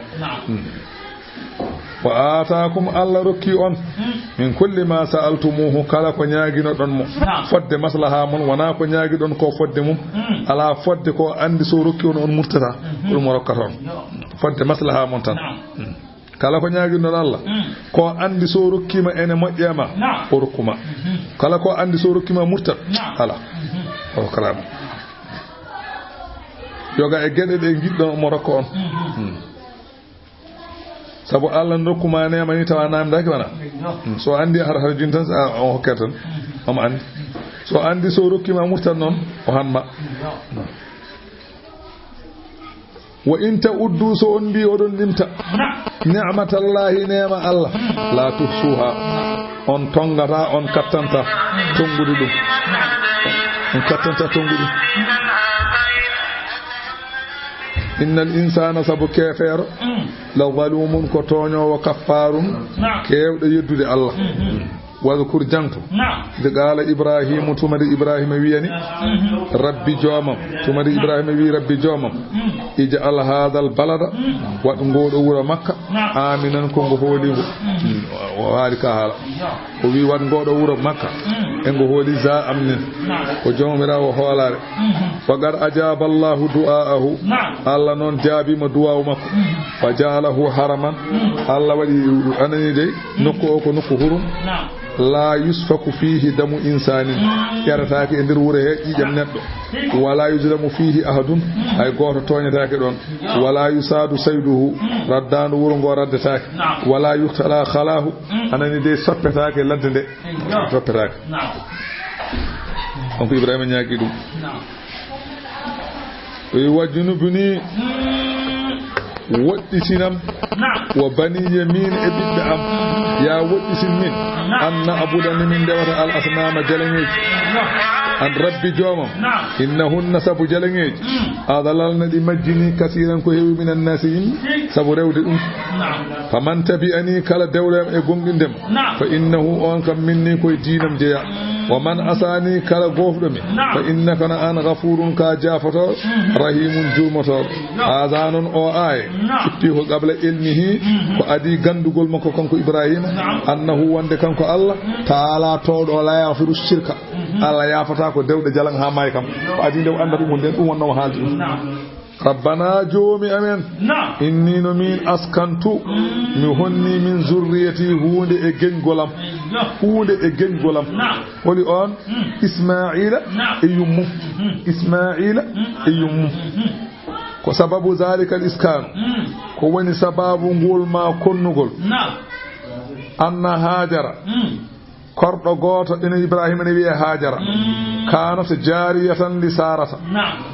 Wa aataakum, Allah rokki on, min kulli ma sa'altumuhu, kala ko ñaaginoɗon mo, fodde maslaha mon, wonaa ko ñaagiɗon ko fodde mum, alaa fodde ko anndi so rokki on, on murtata, ko ɗum o rokkata on, fodde maslaha mon tan. Kala ko ñaaginɗon Allah, ko anndi so rokkiima ene moƴƴe ma, o rokkuma. Kala ko anndi so rokkiima murtat, ala. O rokkata ma. Yoga e geɗe ɗe ngiɗɗon mo rokka on. Hmm. Sabu Allah ne rokkuma neema ni tawa namdaki wana. Hmm. So anndi har har jun tan, sa o hokkata tan. Omo anndi. So anndi so rokkiima murtat noon, o hanma. Hmm. Wa in ta'uddu, so on mbi oɗon limta, ni'matallahi, neema Allah, la tuhsuha, on tongata, on kattanta tongude ɗum. On kattanta tongude. Innal insana, sabu keefeero, la zalumun, ko tooñoowo, kaffaarun, keewɗo yeddude Allah. Wadkur, jangtu. Naam. Nde qaala Ibrahiimu, tuma nde Ibrahiima wiyani, mhm, Rabbi joomam, tuma nde Ibrahiima wi Rabbi joomam, mhm, ij'al haadal balada, mhm, waɗ ngooɗo wuro Makka, naam, aaminan, ko ngo hooliingo. Mhm. O haali ka haala. Yo. O wi, waɗ ngooɗo wuro Makka, mhm, e ngo hooli za amnin. Naam. Ko Joomiraawo hoolaare. Mhm. Wa qad ajaaba Allahu du'aahu. Naam. Allah noon jaabiima duwaawu makko. Mhm. Fa ja'alahu haraman. Mhm. Allah waɗi, anani dey, mhm, nokku o ko nokku hurum. Naam. La yusfaku fihi damu insanin, ƴarataake e nder wuro he ƴiiƴam neɗɗo. Wala yuzlamu fihi ahadun, hay gooto tooñataake ɗoon. Wala yusadu sayduhu, raddaandu wuro ngo raddetaake. Wala yuqtala khalahu, anani de soppetaake ladde nde. Soppetaake. Donc Ibrahima ñaagi ɗum. Wa junubni, woɗɗitinam, wa baniya, min e ɓiɓɓe am, ya woɗɗitin min, an na'buda, ni min ndewata, al asnama, jalaŋeeji, an rabbi, joomam, innahunna, sabu jalaŋeeji, adalalna, ɗi majjini, kasiran, ko heewi, min annasi, yimɓe, sabu rewde ɗum. Faman tabi'ani, kala dewɗo am e gomɗinde ma, fa innahu, on kam minni, koye diinam jeya. Wa man asani, kala gofɗo mi, fa innaka, no an, gafurun, ka jaafoto, rahimun, jurmoto. Haza, noon o aaya, itti ko qabla ilmihi, ko adi gandugol makko kanko Ibrahima, annahu, wonde kanko Allah taala toowɗo, la yaghfiru shirka, Allah yaafata ko dewɗe jalaŋ ha maayi kam. Ko adi nde o anda ɗum, ɗum wonnoma haalde ɗum. Rabbana, joomi amen, inni, no min, askantu, mi honni, min zurriyati, huunde e geñgol am, huunde e geñgol am. Holi on? Ismaila e yummum. Ismaila e yummum. Ko sababu zalika al iskanu, ko woni sababu ngol ma konnugol, anna Hajara, korɗo gooto ina Ibrahima ne wiyee Hajara. Kanat jariyatan li Sarata.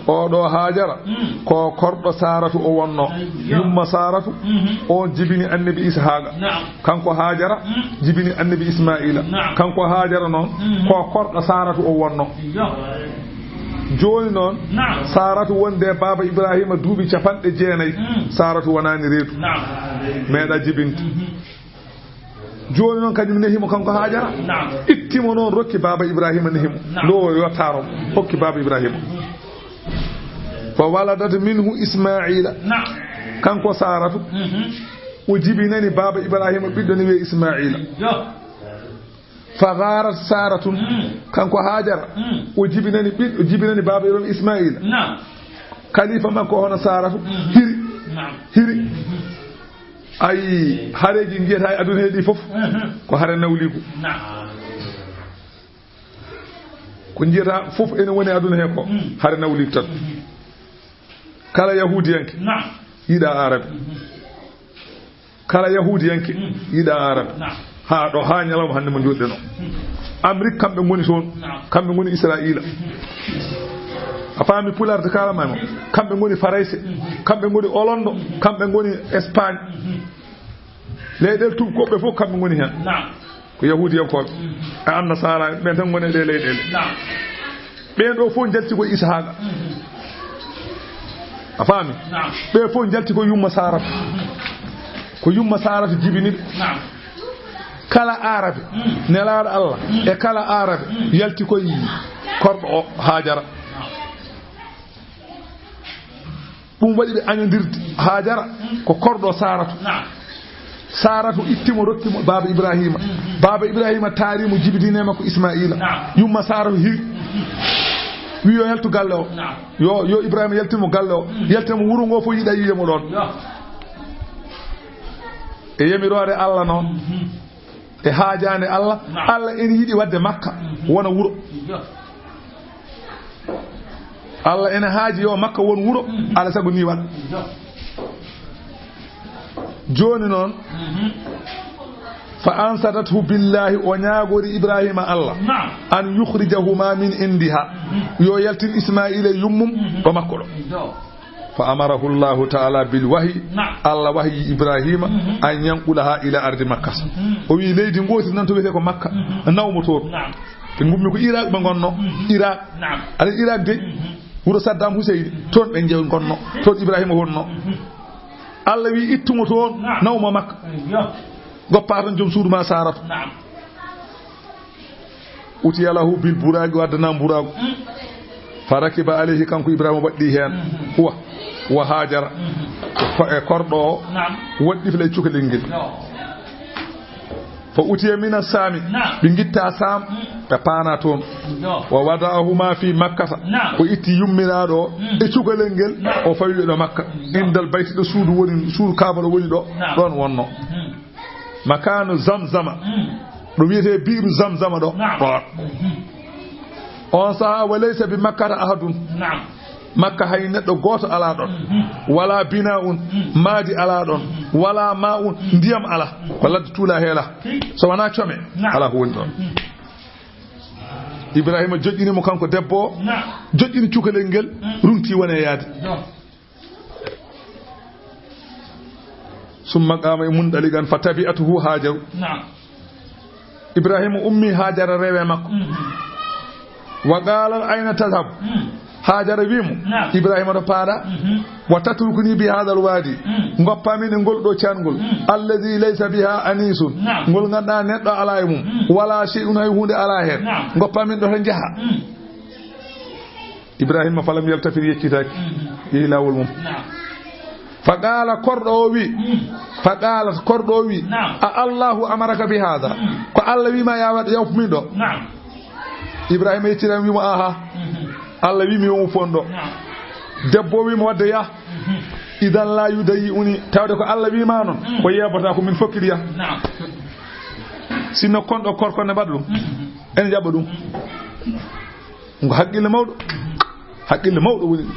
Oɗo Hajara ko korɗo Saratu o wonno. Yumma Saratu, on jibini annabi Ishaqa. Kanko Hajara jibini annabi Ismaila. Kanko Hajara noon ko korɗo Saratu o wonno. Jooni noon, Saratu wonde baaba Ibrahima duuɓi capanɗe jeenayi, Saratu wonaani reedu. Meeɗa jibinde. Jooni noon, kañum nehimo kanko Hajara. Ittimo noon, rokki baaba Ibrahima, nehimo. Nde o yottaro, hokki baaba Ibrahima. Fa waladat minhu Ismaila. Kanko Saratu, o jibinani baaba Ibrahima ɓiɗɗo ne wiyee Ismaila. Fa gharat Saratun. Kanko Hajara, o jibinani ɓiɗɗo, o jibinani baaba Ibrahima Ismaila. Khalifa makko hono Saratu, hiri. Hiri. Ayi, hareeji njiyata e aduna he ɗi fof, ko hare nawliigu. Ko njiyata fof ene woni e aduna he ko, hare nawliigu tan. Kala yahuudiyanke yiɗa Arabi. Kala yahuudiyanke yiɗa Arabi. Haa ɗo, haa ñalawma hannde mo njooɗiɗen o. Amérique, kamɓe ngoni toon. Kamɓe ngoni Israayiila. A faami, Pulaar de kaalama e mo. Kamɓe ngoni Farayse. Kamɓe ngoni Olondo. Kamɓe ngoni Espagne. Leyɗeele tuubakooɓe fof, kamɓe ngoni heen. Ko yahuudiyankooɓe. E annasaara, ɓen tan ngoni e ɗee leyɗeele. Ɓeen ɗo fof njalti ko Ishaqa. A faami? Ɓe fof njalti ko yumma Saratu. Ko yumma Saratu jibini ɓe. Kala Arabe, nelaaɗo Allah, e kala Arabe, yalti koye korɗo o, Hajara. Ɗum waɗi ɓe añondirde. Hajara ko korɗo Saratu. Saratu ittimo, rokkimo baaba Ibrahima. Baaba Ibrahima taarimo, jibidini e makko Ismaila. Yumma Saratu hiri. Wi yo yaltu galle o. Yo, yo Ibrahima yaltimo galle o. Yaltimo wuro ngo fof yiɗa yiide mo ɗoon. E yamiroore Allah noon. E haajaande Allah. Allah ene yiɗi waɗde Makka wona wuro. Allah ene haaji yo Makka won wuro, alaa sago ni waɗ. Jooni noon, fa ansadathu billahi, o ñaagori Ibrahima Allah, an yukhrijahuma min indiha, yo yaltin Ismaila e yummum ɗo makko ɗo. Fa amarahu Allahu taala bil wahyi, Allah wahyi Ibrahima, an yanqulaha ila ardi Makka. O wi leydi ngooti nan to wiyetee ko Makka, nawmo toon. Ɓe ngummi ko Iraq ɓe ngonno. Iraq. Aɗa Iraq de, wuro Saddam Hussein, toon ɓe njew ngonno, toon Ibrahima wonno. Allah wi ittumo toon, nawmo Makka. Goppa tan joom suudu ma Saratu. Utiya lahu bil buraqi, o addana mburaagu. Fa rakiba alayhi, kanko Ibrahima waɗɗi heen. Huwa, wa Hajara. Ko e korɗo o, waɗɗi fila e cukalel ngel. Fa utiya mina Saami, ɓe ngitta Saam, ɓe paana toon. Wa wada'ahuma fi Makkata, o itti yummiraaɗo o e cukalel ngel, o fawi ɓe ɗo Makka. Indal bayti, ɗo suudu woni, suudu Kaaba ɗo woni ɗo, ɗoon wonno. Makanu Zamzama. Ɗo wiyetee biiru Zamzama ɗo. Naam. Ɗo. Mhm. On sahaa, wa laysa bi Makkata ahadun. Naam. Makka hay neɗɗo gooto alaa ɗon. Mhm. Wala bina'un, mhm, maadi alaa ɗon. Mhm. Wala ma'un, mhm, ndiyam alaa. Mhm. Ko ladde tuula heela. Mhm. So wanaa come, naam, alaa ko woni ɗon. Mhm. Ibrahima joƴƴini mo kanko debbo o, naam, joƴƴini cukalel ngel, mhm, runti woni e yaade. Yo. Summa qaama e munɗaliqan fa tabi'atuhu Hajaru. Naam. Ibrahima ummi Hajara rewe makko. Mhm. Wa qaalat ayna tadhhab? Mhm. Hajara wi mo, naam, Ibrahima to paaɗa? Mhm. Wa tatrukuni bi hadha alwadi? Mhm. Ngoppa min e ngol ɗo cangol. Mhm. Alladhi laysa biha anisun. Naam. Ngol ngannduɗaa neɗɗo alaa e mum. Mhm. Wala shay'un, hay huunde alaa heen. Naam. Ngoppa min ɗo tan njaha. Mhm. Ibrahima falam yaltafit, yeccitaaki. Mhm. Yehi laawol mum. Naam. Fa qaala, korɗo o wi. Mhm. Fa qaalat, korɗo o wi. Naam. A Allahu amaraka bi haadha? Mhm. Ko Allah wi ma ya waɗ, yawtu min ɗo? Naam. Ibrahima yeccitaaki, wi mo, aha. Mhm. Allah wi mi yawtu on ɗo. Naam. Debbo o wi mo wadde yah. Mhm. Idan la yudayyi'uni. Tawde ko Allah wi ma noon, mhm, ko yeebata ko min fokkiti yah. Naam. Sinno kon ɗo korko ne mbaɗa ɗum. Mhm. En jaɓa ɗum. Mhm. Ko haqqille mawɗo. Haqqille mawɗo woni ɗum.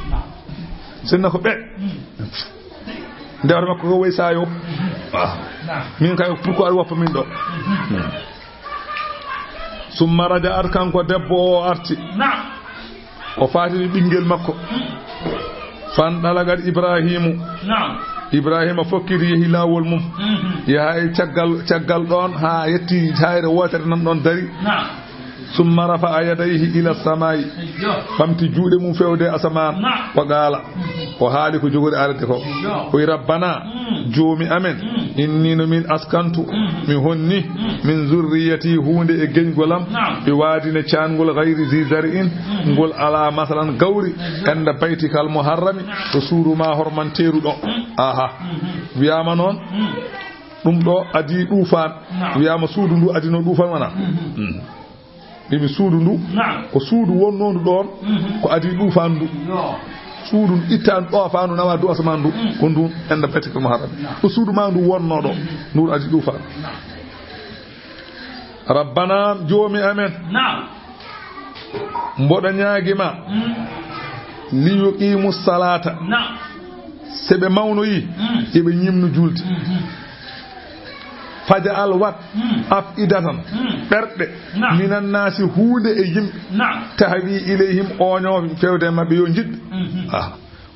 Sinno ko ɓe. Ndewata makko ko woy saayo. Waaw. Min kay, pourquoi aɗa woppa min ɗo? Summa raja'at, kanko debbo o arti. Naam. O faatini ɓinngel makko. Fanɗalagat Ibrahimu. Naam. Ibrahima fokkiti, yehi laawol mum. Mhm. Yaha e caggal, caggal ɗoon haa yetti hayre wootere nan ɗoon dari. Naam. Summa rafa'a yadayhi ila samaa'i. Ayyo. Ɓamti juuɗe mum fewde asamaan. Naam. Wa qaala. Mhm. O haali ko jogori arde ko. Ayyo. O wi, Rabbana, mm, Joomi amen, mm, inni no min askantu, mm, mi honni, mm, min zurriyati, huunde e geñgol am, naam, bi waadin, e caangol, gayri zi zar'in, mm, ngol alaa, masalan, gawri, ayyo, inda baytikal muharrami, naam, to suudu ma hormanteeru ɗo. Mm. Aha. Mhm. Wiyaama noon, mm, ɗum ɗo adii ɗuufaan. Naam. Wiyaama suudu ndu adinoo ɗuufaan wona? Mhm. Mm. Mbiimi suudu ndu, naam, ko suudu wonnoondu ɗoon, mhm, ko adii ɗuufaan ndu. Yo. Suudu ndu ittaandu ɗo faandu nawa dow asamaan ndu, mm, ko ndu inda baytikal muharram. Naam. Ko suudu ma ndu wonnoo ɗo, mhm, ndu adii ɗuufaan. Naam. Rabbana, Joomi amen. Naam. Mboɗo ñaagi ma. Mm. Li yuqimu salata. Naam. Se ɓe mawnoyi, mm, yo ɓe ñimnu julde. Mhm. Faja'al, wat, mm, af'idatan, mm, ɓerɗe, naam, minan naasi, huunde e yimɓe, naam, tahwi ilayhim, ooñoo fewde e maɓɓe, yo njiɗɓe. Mhm. Ah.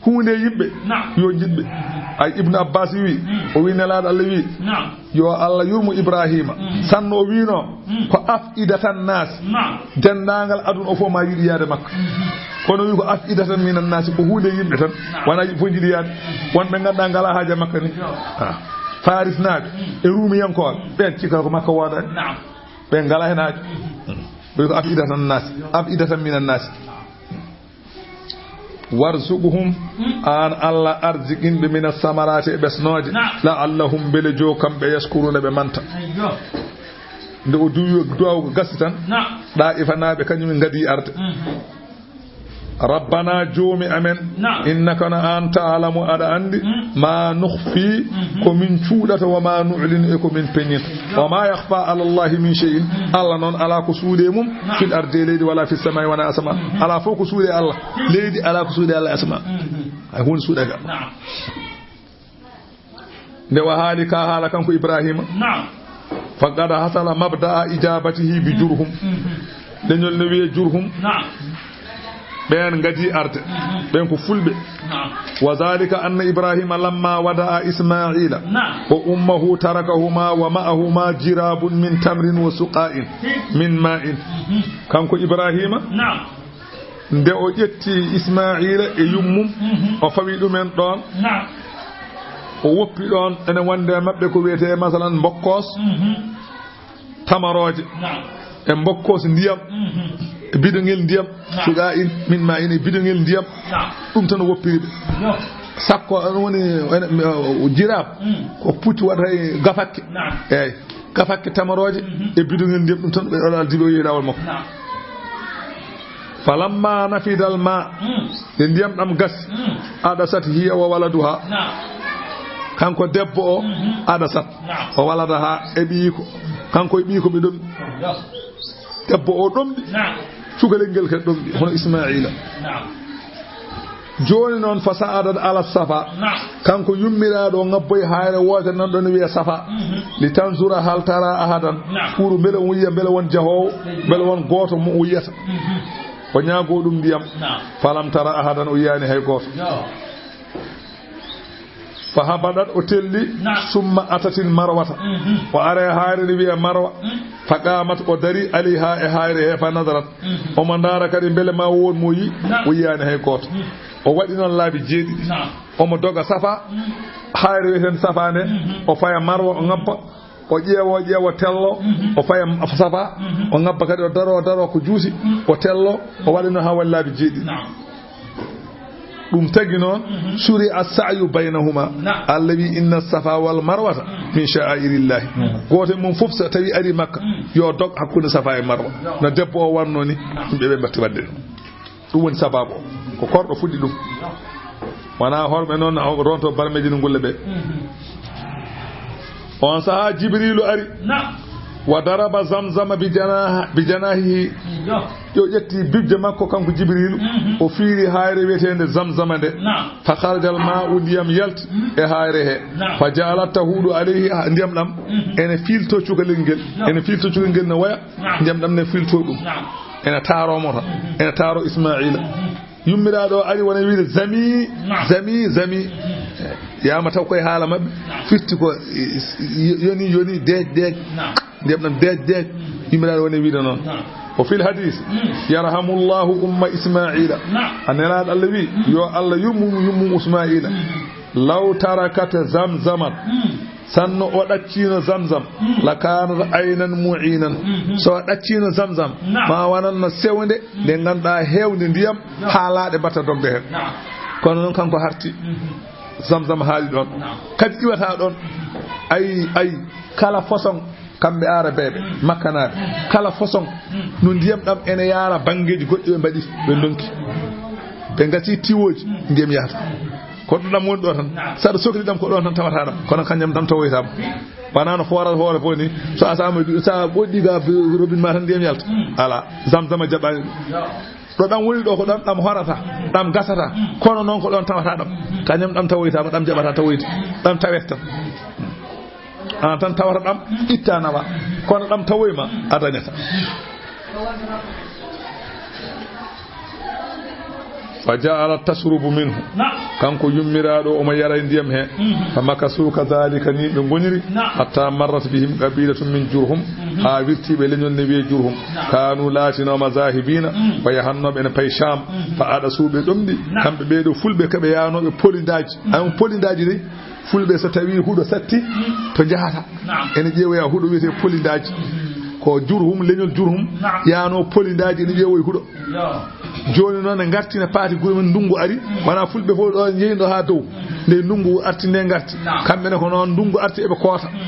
Huunde e yimɓe, naam, yo njiɗɓe. Mhm. Ay, Ibnu Abbas wi, mm, o wi Nelaaɗo Allah wi, naam, yo Allah yurmo Ibrahima. Mhm. Sanno o wiino, mm, ko af'idatan naas. Naam. Denndaangal aduna o fof ma yiɗi yaade Makka. Mhm. Kono wi ko af'idatan minan naasi, ko huunde yimɓe tan. Naam. Wona yimɓe fof njiɗi yaade. Mhm. Wonɓe ngannduɗaa ngalaa haaja Makka ni. Yo. Ah. Farisinaaɓe, mm, e Ruumiyankooɓe, mm, ɓeen cikka ko Makka woodaani. Naam. Ɓe ngalaa heen haaja. Mhm. Mm. Wi ko af'idatan naasi, af'idatan minan naasi. Warzuqhum, mm, aan Allah arziqin ɓe mina samaraati e ɓesnooje. Naam. La'allahum, mbele joo kamɓe, yashkuruna, ɓe manta. Ayyo. Nde o duwi duwaaw ko gasi tan, naam, Ɗaa'ifanaaɓe kañum en ngadii arde. Mhm. Rabbana, Joomi amen, naam, innaka, no aan, ta'lamu, aɗa anndi, mm, ma nukhfi, mhm, ko min cuuɗata, wa ma nu'linu, e ko min peññinta. Wa ma yakhfa ala Allahi min shay'in, mm, Allah noon alaa ko suuɗi e mum, naam, fil ardi, e leydi, wala fis samaa'i, wona asamaan. Mhm. Alaa fof ko suuɗi e Allah. Leydi alaa ko suuɗi e Allah e asamaan. Mhm. Hay huunde suuɗaaka. Naam. Nde o haali ka haala kanko Ibrahima. Naam. Faqad hasala mabda'a ijabatihi bi Jurhum. Mhm. Leñol ne wiye Jurhum. Naam. Ɓeen ngadii arde. Mhm. Ɓeen ko fulɓe. Naam. Wa zalika anna Ibrahima lamma wada'a Isma'ila, naam, wa ummahu tarakahuma wa ma'ahuma jirabun min tamrin wa suqa'in, hmm, min ma'in. Mhm. Kanko Ibrahima, naam, nde o ƴetti Isma'ila e yummum, mhm, o fawi ɗumen ɗoon. Naam. O woppi ɗoon ene wonde e maɓɓe ko wiyetee, masalan, mbokkoos. Mhm. Tamarooje, naam, e mbokkoos ndiyam, mhm, e bidongel ndiyam, naam, suqa'in min ma'in, e bidongel ndiyam, naam, ɗum tan o woppiri ɓe. Yo. Sakko on woni, o, jirab, mm, ko puccu waɗata e gafakke. Naam. Eey, gafakke tamarooje, mhm, e bidongel ndiyam, ɗum tan ɓe ɗo aldi ɓe o yehi laawol makko. Naam. Falamma nafidal ma, mm, nde ndiyam ɗam gasi, mm, adasat hiya wa waladuha. Naam. Kanko debbo o, mhm, adasat. Naam. O waladaha, e ɓiyiiko. Kanko e ɓiy ko ɓe ɗomɗi. Debbo o ɗomɗi. Naam. Cukalel ngel kadi ɗomɗi, hono Ismaa'iila. Naam. Jooni noon, fa sa'adat ala Safa. Naam. Kanko yummiraaɗo o ŋabboyi haayre wootere nan ɗon wiya Safa. Mhm. Li tanzura hal tara ahadan. Naam. Pour mbele o yiya, mbele won jahoowo, mbele won gooto mo o yiyata. Mhm. O ñaagoo ɗum ndiyam. Naam. Falam tara ahadan, o yiyaani hay gooto. Yo. Fa habadat, o telli. Naam. Summa atatil marwata. Mhm. O ari haayre nde wiya Marwa. Mhm. Fa qamat, o dari, alayha, e haayre he, fa nadarat. Mhm. Omo ndaara kadi mbele ma won mo yi. Naam. O yiyaani hay gooto. Mhm. O waɗi noon laabi jeeɗiɗi. Naam. Omo doga Safa, mhm, haayre wiyeten Safa nde, mhm, o faya Marwa, o ŋabba, o ƴeewa, o ƴeewa, o tello, mhm, o faya Safa, mhm, o ŋabba kadi, o daro, o daro ko juuti, mhm, o tello, o waɗi noon haa waɗi laabi jeeɗiɗi. Naam. Ɗum tagi noon, mhm, suri as-sa'yu baynahuma. Naam. Allah wi, "Inna as-safa wal marwata, mhm, min sha'airillahi." Mhm. Gooto e mum fof so tawi ari Makka, mhm, yo dog hakkunde Safa e Marwa. Yo. No debbo o wanno ni, naam, yimɓe ɓe mbatti waɗde ɗum. Ɗum woni sababu o. Ko korɗo fuɗɗi ɗum. Wonaa horɓe noon, o ronto barmeeji no ngulle ɓe. Mhm. On sahaa Jibriilu ari. Naam. Wa daraba Zamzama bi janah-, bi janahihi. Yo. Yo ƴetti bibje makko kanko Jibriilu. Mhm. O fiiri haayre wiyeteende Zamzama nde. Naam. Fa kharajal ma'u, ndiyam yalti, mhm, e haayre he. Naam. Fa ja'alat tahudu alayhi, ndiyam ɗam, mhm, ene fiilto cukalel ngel. Yo. Ene fiilto cukalel ngel no waya. Naam. Ndiyam ɗam ne fiilto ɗum. Naam. Ene taaro mo tan. Mhm. Ene taaro Ismaa'iila. Mhm. Yummiraaɗo o ari wona wiide, "Zami, naam, zami, zami." Mhm. Yaama taw koye haala maɓɓe. Naam. Firti ko, i-, i-, yoni, yoni, deej, deej. Naam. Ndiyam ɗam deej, deej. Mhm. Yummiraaɗo wona wiide noon. Naam. O fil hadis, mhm, "Yarhamullahu umma Ismaa'iila." Naam. A Nelaaɗo Allah wi, mhm, "Yo Allah yurmu yummum Ismaa'iila." Mhm. "Law tarakat Zamzaman." Mhm. Sanno o ɗacciino Zamzam, mm, la kaanat aynan mu'inan. Mhm. So o ɗacciino Zamzam, naam, ma wonanno sewnde, mm, nde ngannduɗaa heewnde ndiyam, naam, haa laaɗe mbatta dogde heen. Naam. Kono noon kanko harti. Mhm. Zamzam haali ɗoon. Naam. Kadi iwata ɗoon. Mhm. Ay, ay, kala façon, kamɓe Aarabeeɓe, mm, Makkanaaɓe, mm, kala façon, mm, no ndiyam ɗam ene yaara banngeeji goɗɗi ɓe mbaɗi, ɓe ndonki. Ɓe ngasi tiwooji, mm, ndiyam yahata. Ko ɗo ɗam woni ɗo tan. Naam. Saɗa sokli ɗam ko ɗon tan tawata ɗam. Kono kañam ɗam tawoytaama. Wonaa no foorata hoore fof ni. So a saama, so a ɓoɗɗi ga robin ma tan ndiyam yalta. Mm. Alaa. Zamzama jaɓaani ɗum. Yo. Ɗo ɗam woni ɗo ko ɗon ɗam horata, ɗam gasata. Mm. Kono noon ko ɗon tawata ɗam. Mm. Kañam ɗam tawoytaama, ɗam jaɓata tawoyta. Ɗam tawet tan. An tan tawata ɗam, itta nawa. Kono ɗam tawoyma, a dañata. Fa ja'alat tashrubu minhu. Naam. Kanko yummiraaɗo omo yara e ndiyam he. Mhm. Fa makasu kadhalika, ni ɓe ngoniri. Naam. Hatta marrat bihim qabilatun min Jurhum. Mhm. Haa wirti ɓe leñol ne wiye Jurhum. Naam. Kanu laatinooma zahibina, mhm, ɓe yahannooɓe ene payi Sham. Mhm. Fa adasu, ɓe ɗomɗi. Naam. Kamɓe ɓee ɗo fulɓe kaɓe yaanooɓe polindaaji. Mhm. An polindaaji de, fulɓe so tawi huɗo satti, mhm, to njahata. Naam. Ene ƴeewoya huɗo wiyetee polindaaji. Mhm. Ko Jurhum, leñol Jurhum, naam, yaano polindaaji ene ƴeewoya huɗo. Yo. Jooni noon ne ngarti ne paati gure men, ndunngu ari, mhm, wonaa fulɓe fof ɗo njeyi ɗo haa dow. Mhm. Nde ndunngu arti nde ngarti. Naam. Kamɓe ne ko noon ndunngu arti eɓe koota. Mhm.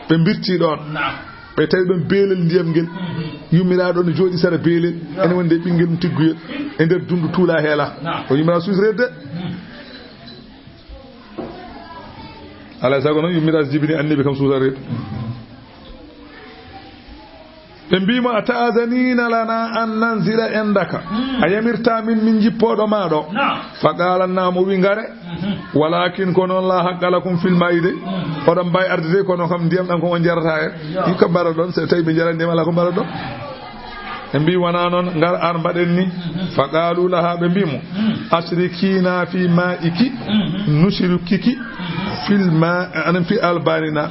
Ɓe mbirti ɗoon. Naam. Ɓe tawi ɗoon beelel ndiyam ngel. Mhm. Yummiraaɗo ne jooɗi sara beelel. Yo. Ene wonde ɓinngel mum tigguyel. E nder dunndu tuula heela. Naam. O yummiraaɗo suusreede. Mhm. Alaa e sago noon, yummiraaɗo jibini annabi kam suusareede. Ɓe mbii mo, "A ta'azanina lana an nanzila indaka?" Mm. A yamirta min, min jippooɗo ma ɗo? Naam. Fa qaala, "Naam," o wi, "Ngare." Mhm. "Walakin, ko noon, la haqqa lakum fil ma'i de." Mhm. Oɗon mbaawi arde de, kono kam ndiyam ɗam ko on njarata heen. Yo. Hikka mbaɗa ɗon, so tawi ɓe njarat ndiyam, alaa ko mbaɗa ɗon. Ɓe mbii, "Wonaa noon, ngar ar mbaɗen ni." Mhm. Fa qaalu laha, ɓe mbii mo, mhm, "Ashrikina fi ma'iki, mhm, nushrikiki, mhm, fil ma-, anan fi albanina."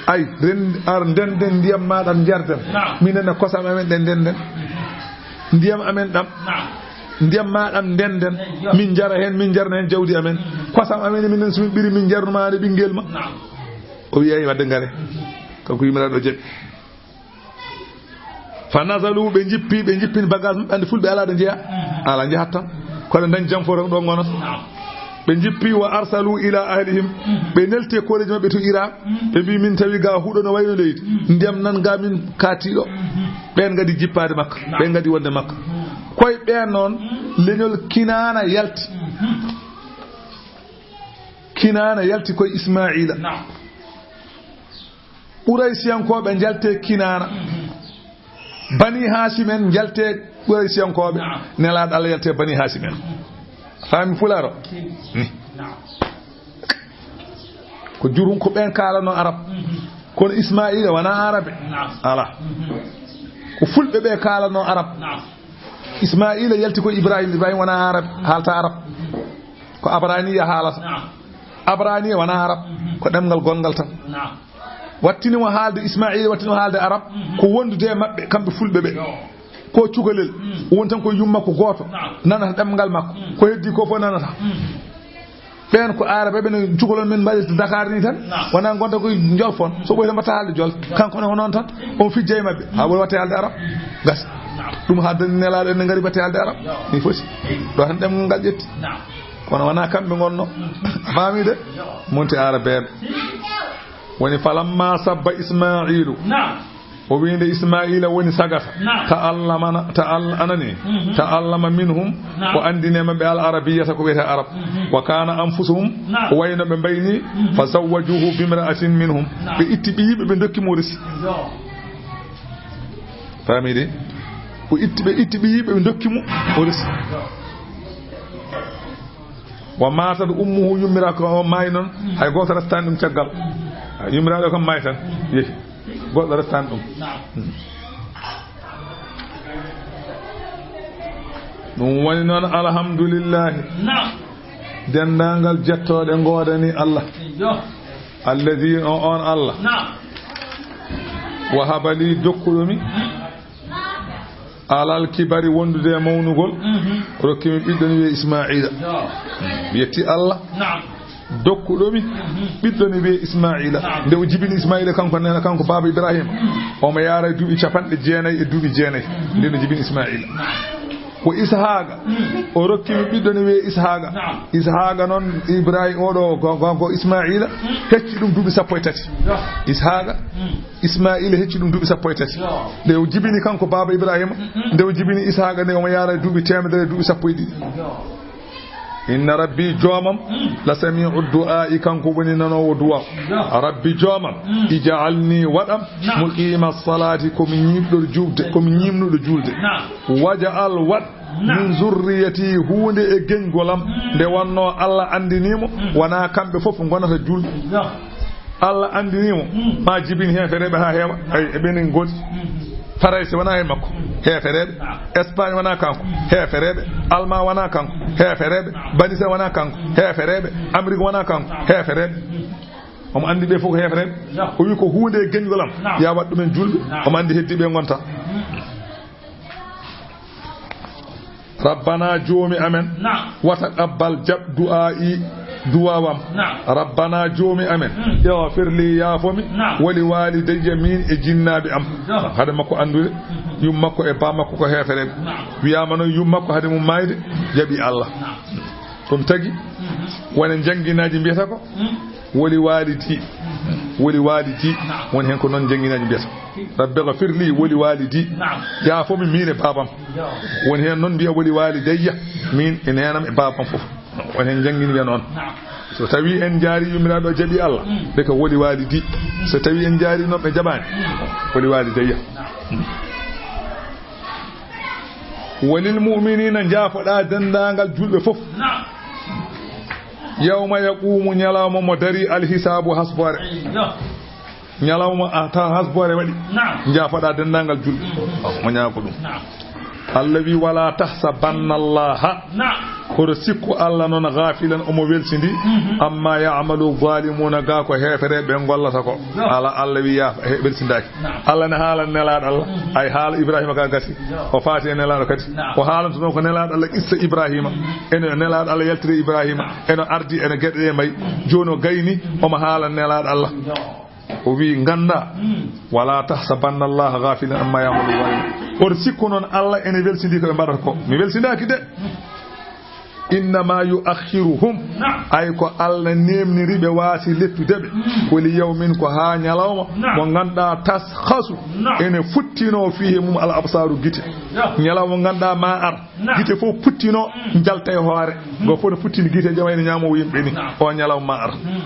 Ay, ren-, ar ndenden ndiyam ma ɗam njarden. Naam. Minen e kosam amen ɗe ndenden. Mhm. Ndiyam amen ɗam. Naam. Ndiyam ma ɗam ndenden. Yo. Min njara heen, min njarna heen jawdi amen. Mhm. Kosam amen, minen so min ɓiri, min njarnuma nde ɓinngel ma. Naam. O wi, "Ay, wadde ngare." Mhm. Kanko yummiraaɗo jaɓi. Fa nazalu, ɓe njippi, ɓe njippini bagage maɓɓe, anndi fulɓe alaa ɗo njeya. Mhm. Alaa, njahat tan. Ko ɓe dañi jam fof tan ɗo ngonata. Naam. Ɓe njippi, wa arsalu ila ahlihim. Mhm. Ɓe nelti e koreeji maɓɓe to Iran. Mhm. Ɓe mbii, "Min tawi ga huɗo no wayno leydi. Mhm. Ndiyam nan ga min kaati ɗo." Mhm. Ɓeen ngadi jippaade Makka. Naam. Ɓeen ngadi wonde Makka. Mhm. Koye ɓeen noon, mhm, leñol Kinaana yalti. Mhm. Kinaana yalti koye Ismaa'iila. Naam. Quraysiyankooɓe njaltee Kinaana. Bani Haasim en njaltee Quraysiyankooɓe. Naam. Nelaaɗo Allah yaltee Bani Haasim en. Faami pulaar o? Ni. Naam. Ko jurum ko ɓeen kaalanoo Arab. Mhm. Kono Ismaa'iila wonaa Arabe. Naam. Alaa. Mhm. Ko fulɓe ɓe kaalanoo Arab. Naam. Ismaa'iila yalti ko Ibrahim. Ibrahim wonaa Arab, haalta Arab. Ko Abraniya haalata. Naam. Abraniya wonaa Arab, ko ɗemngal gonngal tan. Naam. Wattini mo haalde Ismaa'iila, wattini mo haalde Arab, ko wondude e maɓɓe, kamɓe fulɓe ɓe. Yo. Ko cukalel, woni tan ko yumma ko gooto, naam, nanata ɗemngal makko. Mm. Ko heddi ko fof nanata. Mm. Ɓeen ko Aaraɓe ɓe no cukalon men mbaɗi to Dakar ni tan. Naam. Wona ngonta koye Jolf on. So ɓoyta mbatta haalde Jolf. Kanko ne ko noon tan. On fijja e maɓɓe. Haa woni watte haalde Arab. Gasi. Naam. Ɗum haa dani nelaaɗo en ne ngari mbatte haalde Arab. Yo. Ni foti. Ɗo tan ɗemngal ngal ƴetti. Naam. Kono wona kamɓe ngonno. Mm. A faami de? Yo. Monti Aaraɓe ɓe. Woni falamma sabba Ismaa'iilu. Naam. O wiinde Ismaa'iila woni sagata. Naam. Ta'allamana, ta'al-, anani. Mhm. Ta'allama minhum. Naam. O anndine maɓɓe al arabiyyata ko wiyetee Arab. Mhm. Wa kaana anfusuhum. Naam. O wayno ɓe mbayni. Mhm. Fa zawwajuhu bimra'atin minhum. Naam. Ɓe itti ɓiyiiɓe ɓe ndokki mo o resi. Yo. Faami de? Ko itti, ɓe itti ɓiyiiɓe ɓe ndokki mo o resi. Yo. Wa maatat ummuhu, yummiraaɗo ko o maayi noon, hay gooto restaani ɗum caggal. Yummiraaɗo kam maayi tan, yehi. Goɗɗo restaani ɗum. Naam. Ɗum woni noon, alhamdulillahi. Naam. Denndaangal jettooɗe ngoodani Allah. Yo. Alladhi, o, on Allah. Naam. Wahaba li, dokkuɗo mi. Alal kibari, wondude e mawnugol, mhm, rokki mi ɓiɗɗo ni wiyee Ismaa'iila. Yo. Mi yetti Allah. Naam. Dokkuɗo mi, mhm, ɓiɗɗo ni wiyee Ismaa'iila. Naam. Nde o jibini Ismaa'iila, kanko neene, kanko baaba Ibraahiima, mhm, omo yaara e duuɓi capanɗe jeenayi e duuɓi jeenayi. Mhm. Nde o jibini Ismaa'iila. Naam. Ko Ishaaqa. Mhm. O rokki mi ɓiɗɗo ni wiyee Ishaaqa. Naam. Ishaaqa noon, Ibraahiima, oɗo, ko, ko, ko Ismaa'iila, mhm, hecci ɗum duuɓi sappo e tati. Yo. Ishaaqa. Mhm. Ismaa'iila hecci ɗum duuɓi sappo e tati. Yo. Nde o jibini kanko baaba Ibraahiima, mm-mm, nde o jibini Ishaaqa nde omo yaara e duuɓi teemedere e duuɓi sappo e ɗiɗi. Yo. Inna rabbi, joomam, mm, la samii'u du'aa'i, kanko woni nanoowo duwaaw. Yo. Rabbi joomam, mm, ij'alni, waɗam, naam, muqiima salaati, ko mi ñiiɓɗo juulde, ko mi ñiiɓnuɗo juulde. Naam. Waj'al, waɗ, naam, min zurriyati, huunde e geñgol am, mm, nde wonnoo Allah anndinii mo, mm, wonaa kamɓe fof ngonata juulɓe. Yo. Allah anndinii mo, mm, ma jibin heefereeɓe haa heewa. Ay, e ɓen en ngoni. Mm. Farayse wonaa e makko. Mm. Heefereeɓe. Naam. Espagne wonaa kanko. Mm. Heefereeɓe. Almaa wonaa kanko. Mm. Heefereeɓe. Naam. Banise wonaa kanko. Mm. Heefereeɓe. Amerik wonaa kanko. Naam. Heefereeɓe. Mm. Omo anndi ɓe fof ko heefereeɓe. Naam. O wi ko huunde e geñgol am. Naam. Ya waɗ ɗumen juulɓe. Naam. Omo anndi heddiiɓe ngonta. Mm. Rabbana, joomi amen. Naam. Wa taqabbal, jaɓ, du'aa'i, duwaaw am. Naam. Rabbana, joomi amen. Mm. Ighfir li, yaafo mi. Naam. Wa li walidayya, min e jinnaaɓe am. Yo. Hade makko anndude, mhm, yum makko e baam makko ko heefereeɓe. Naam. Wiyaama noon yum makko hade mum maayde, jaɓi Allah. Naam. Ɗum tagi, mhm, wona njannginaaji mbiyata ko, mm, woli waalidi. Mhm. Woli waalidi. Naam. Woni heen ko noon njannginaaji mbiyata. Rabbi ghfir li woli waalidi. Naam. Yaafo mi, miin e baabam. Yo. Woni heen noon mbiya woli waalidayya, miin e neenam e baabam fof. Woni heen njanngini wiya noon. Naam. So tawii en njaari yummiraaɗo jaɓi Allah, mm, de ko woli waalidi. So tawii en njaari noon ɓe jaɓaani, mm, woli waalidayya. Naam. Mm. Walil mu'miniina, njaafoɗaa denndaangal juulɓe fof. Naam. Yawma yaquumu, ñalawma mo darii, alhisaabu, hasboore. Yo. Ñalawma a tawa hasboore waɗi. Naam. Njaafoɗaa denndaangal juulɓe. Mm. Mo ñaako ɗum. Naam. Allah wi, "Wala tahsabanna Allaha." Naam. Hoto sikku Allah noon ghafilan, omo welsindi, mhm, amma ya'malu zalimuna, ga ko heefereeɓe ɓe ngollata ko. Yo. Ala, Allah wi, ya, he, welsindaaki. Naam. Allah ne haala nelaaɗo Allah. Mhm. Ay, haala Ibrahima ka gasi. Yo. O faati e nelaaɗo kadi. Naam. O haalantuno ko nelaaɗo Allah qissa Ibrahima. Mhm. Ene nelaaɗo Allah yaltiri Ibrahima. Naam. Ene ardi, ene geɗe ɗe mbayi. Mhm. Jooni o gayni, omo haala nelaaɗo Allah. Yo. O wi, "Nganndaa, mm, wala tahsabanna Allaha ghafilan amma ya'malu zalimun." Hoto sikku noon Allah ene welsindi ko ɓe mbaɗata ko. Mi welsindaaki de. Innama yu'akhiruhum. Naam. Ay ko Allah neemniri ɓe waasi lettude ɓe. Mm. Ko li yawmin, ko haa ñalawma. Naam. Mo ngannduɗaa tashkhasu. Naam. Ene futtinoo fiihi mum al absaru gite. Yo. Ñalawma mo ngannduɗaa ma ar. Naam. Gite fof puttinoo, mm, njalta e hoore. Mm. Ngo fof no futtini gite, jama ene ñaamo yimɓe ni. Naam. O ñalawma ma ar. Mm.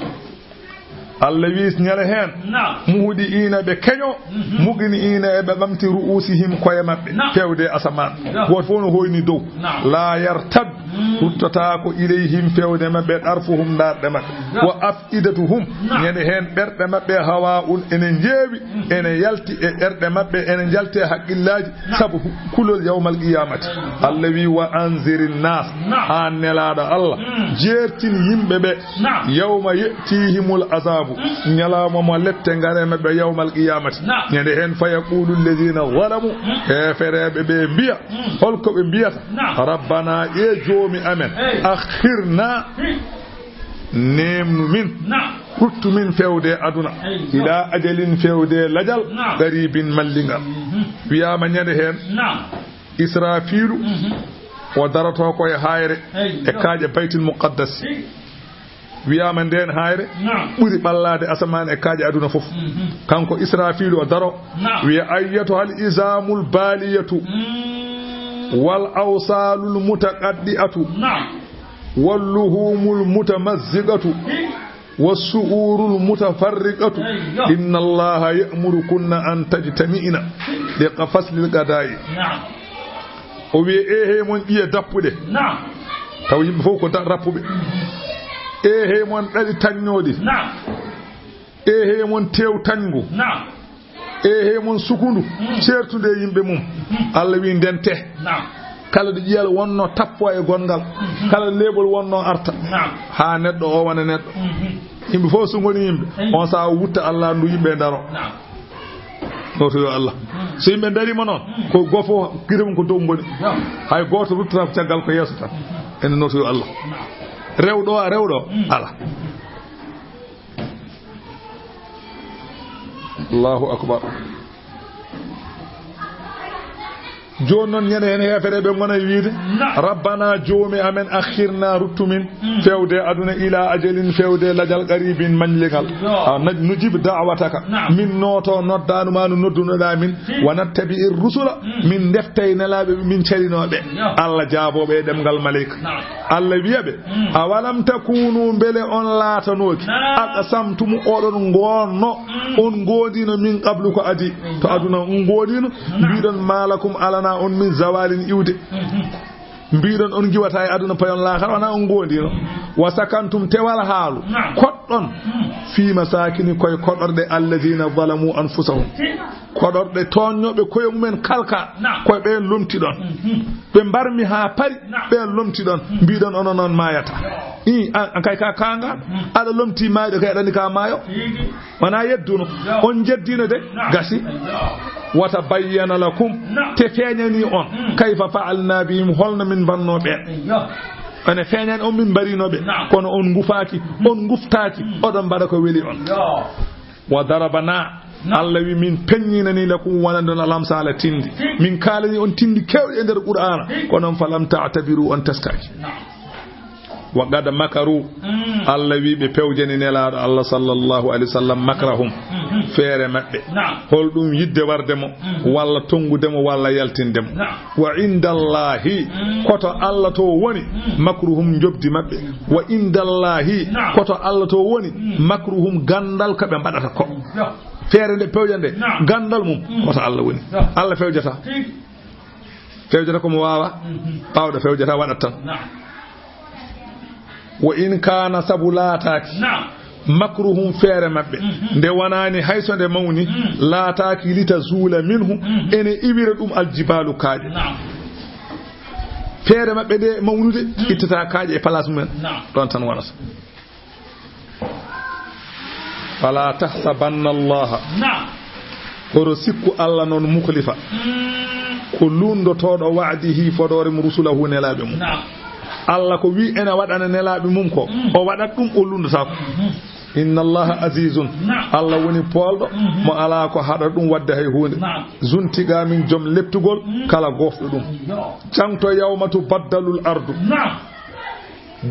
Allah wi ñande heen, naam, muhdi'ina, ɓe keño, mhm, muqni'ina, eɓe ɓamti ru'usihim, koye maɓɓe, naam, fewde asamaan. Naam. Gooto fof no hoyni dow. Naam. La yartad, mm, ruttata ko ilayhim, fewde maɓɓe, darfuhum, ndaarɗe maɓɓe. Naam. Wa af'idatuhum, naam, ñande heen ɓerɗe maɓɓe, hawa'un, ene njeewi, mm, ene yalti e ɓerɗe maɓɓe, ene njalti e haqqillaaji, naam, sabu hu-, kulol yawmal qiyamati. Naam. Allah wi, wa anzirin nas, naam, an nelaaɗo Allah, mm, jeertin yimɓe ɓe, naam, yawma ya'tihimul azabu, mm, ñalawma mo lette ngare maɓɓe yawmal qiyamati. Naam. Ñande heen, fa yaqulu alladhina zalamu, mm, heefereɓe ɓe mbiya, mm, holko ɓe mbiyata? Naam. Rabbana, e joomi amen, hey, akhirna, hmm, neemnu min, naam, ruttu min fewde aduna, hey, ila ajalin, fewde lajal, naam, qaribin, mallingal. Mhm. Wiyaama ñande heen, naam, Israfiilu, mhm, o daroto ko e haayre, hey, e kaaƴe Baytul Muqaddas. Hey. Wiyaama ndeen haayre, naam, ɓuri ɓallaade asamaan e kaaƴe aduna fof. Mhm. Kanko Israfiilu o daro, naam, wiya, ayyatuhal izamul baliyatu, mm, wal awsalul mutaqaddi'atu, naam, wal luhumul mutamazziqatu, hi, was su'urul mutafarriqatu, eyyo, inna Allaha ya'murukunna an tajtami'na li faslil qada'i. Naam. O wiye, ehe mon ƴiye dappuɗe. Naam. Taw yimɓe fof ko da-, rappuɓe. Ehe mon ɗaɗi tañnooɗi. Naam. Ehe mon tew tañngu. Naam. Ehe mon sukundu. Mm. Ceertude e yimɓe mum. Mm. Allah wi, ndente. Naam. Kala ɗo ƴiyal wonno tappo e gongal. Mm. Kala leeɓol wonno arta. Naam. Haa neɗɗo o wona neɗɗo. Mm. Yimɓe fof so ngoni yimɓe. Mm. On sahaa o wutta Allah ndu yimɓe ndaro. Naam. Noto yo Allah. Mm. So yimɓe ndariima noon, mm, ko gofo gire mum ko dow ngoni. Naam. Hay gooto ruttata ko caggal, ko yeeso tan. Mm. Ene noto yo Allah. Naam. Rewɗo o, a rewɗo o, mm, ala. Allahu akbar. Jooni noon, ñande heen heefereɓe ngona e wiide, naam, rabbana, joomi amen, akhirna, ruttu min, mm, fewde aduna, ila ajalin, fewde lajal, qaribin, mañlingal. Yo. A, naj-, nujib da'wataka. Naam. Min nooto noddaandu ma ndu noddunoɗaa min, si, wa nattabi'ir rusula, mm, min ndeftay nelaaɓe ɓe min calinoo ɓe. Yo. Allah jaabooɓe e ɗemngal maleyka. Naam. Allah wiya ɓe, mm, awalam takunu, mbele on laatanooki, naam, aqsamtum, oɗon ngoonno, mm, on ngoondiino, min qablu, ko adii, to aduna on ngoondiino, naam, mbiɗon ma lakum, alanaa on min zawalin iwde. Mhm. Mbiɗon on ngiwata e aduna payon laakara, wonaa on ngoondiino. Wa sakantum, tewal haalu, naam, koɗɗon, mm, fi masakini, koye koɗorɗe alladhina zalamu anfusahum. Si. Koɗorɗe tooñnooɓe koye mumen kalka, naam, koye ɓeen lomtiɗon. Mhm. Ɓe mbarmi haa pari, naam, ɓeen lomtiɗon. Mhm. Mbiɗon onon noon maayata. Ii, an, an kay ka kaanga, mhm, aɗa lomti maayɗo kay, aɗa anndi ka maayo. Tigi. Wonaa yedduno. Yo. On jeddiino de, naam, gasi. Yo. Wa tabayyana lakum, naam, te feeñani on, mm, kayfa fa'alna bihim, holno min mbanno ɓeen. Yo. Ene feeñani on min mbarino ɓe, naam, kono on ngufaaki, mm, on nguftaaki, mm, oɗon mbaɗa ko weli on. Yo. Wa darabana, naam, Allah wi min peññinani lakum wonande on al-amsala tindi. Tindi. Min kaalani on tindi keewɗi e nder Qur'aana, tindi, kono on falam ta'tabiru, on teskaaki. Naam. Wa qad makaru, mm, Allah wi ɓe pewjani nelaaɗo Allah sallallahu alayhi wa sallam makrahum, mm, mm, feere maɓɓe. Naam. Holɗum yidde warde mo, mm, walla tonngude mo, walla yaltinde mo. Naam. Wa indallahi, mm, koto Allah to woni, mm, makruhum, njobdi maɓɓe. Wa indallahi, naam, koto Allah to woni, mm, makruhum, ganndal ko ɓe mbaɗata ko. Yo. Feere nde pewjande, naam, ganndal mum, mm, koto Allah woni. Yo. Allah fewjata. Tigi. Fewjata ko mo waawa, mhm, baawɗo fewjata waɗat tan. Naam. Wa in kaana, sabu laataaki, naam, makruhum, feere maɓɓe, mhm, nde wonaani hay so nde mawni, mm, laataaki, litazuula minhu, mhm, ene iwira ɗum aljibaalu, kaaƴe. Naam. Feere maɓɓe nde mawnude, mm, ittata kaaƴe e place mumen. Naam. Ɗoon tan wonata. Fala tahsabanna Allaha. Naam. Horo sikku Allah noon mukhlifa. Mm. Ko luundotooɗo wa'dihi, fodoore mum, rusulahu, nelaaɓe mum. Naam. Allah ko wi ene waɗana nelaaɓe mum ko, mm, o waɗat ɗum, o luundotaako. Mhm. Inna Allaha azizun. Naam. Allah woni poolɗo, mhm, mo alaa ko haɗa ɗum waɗde hay huunde. Naam. Zuntiqamin, joom leptugol, mm, kala goofɗo ɗum. Yo. Jangto, yawma tubaddalul ardu. Naam.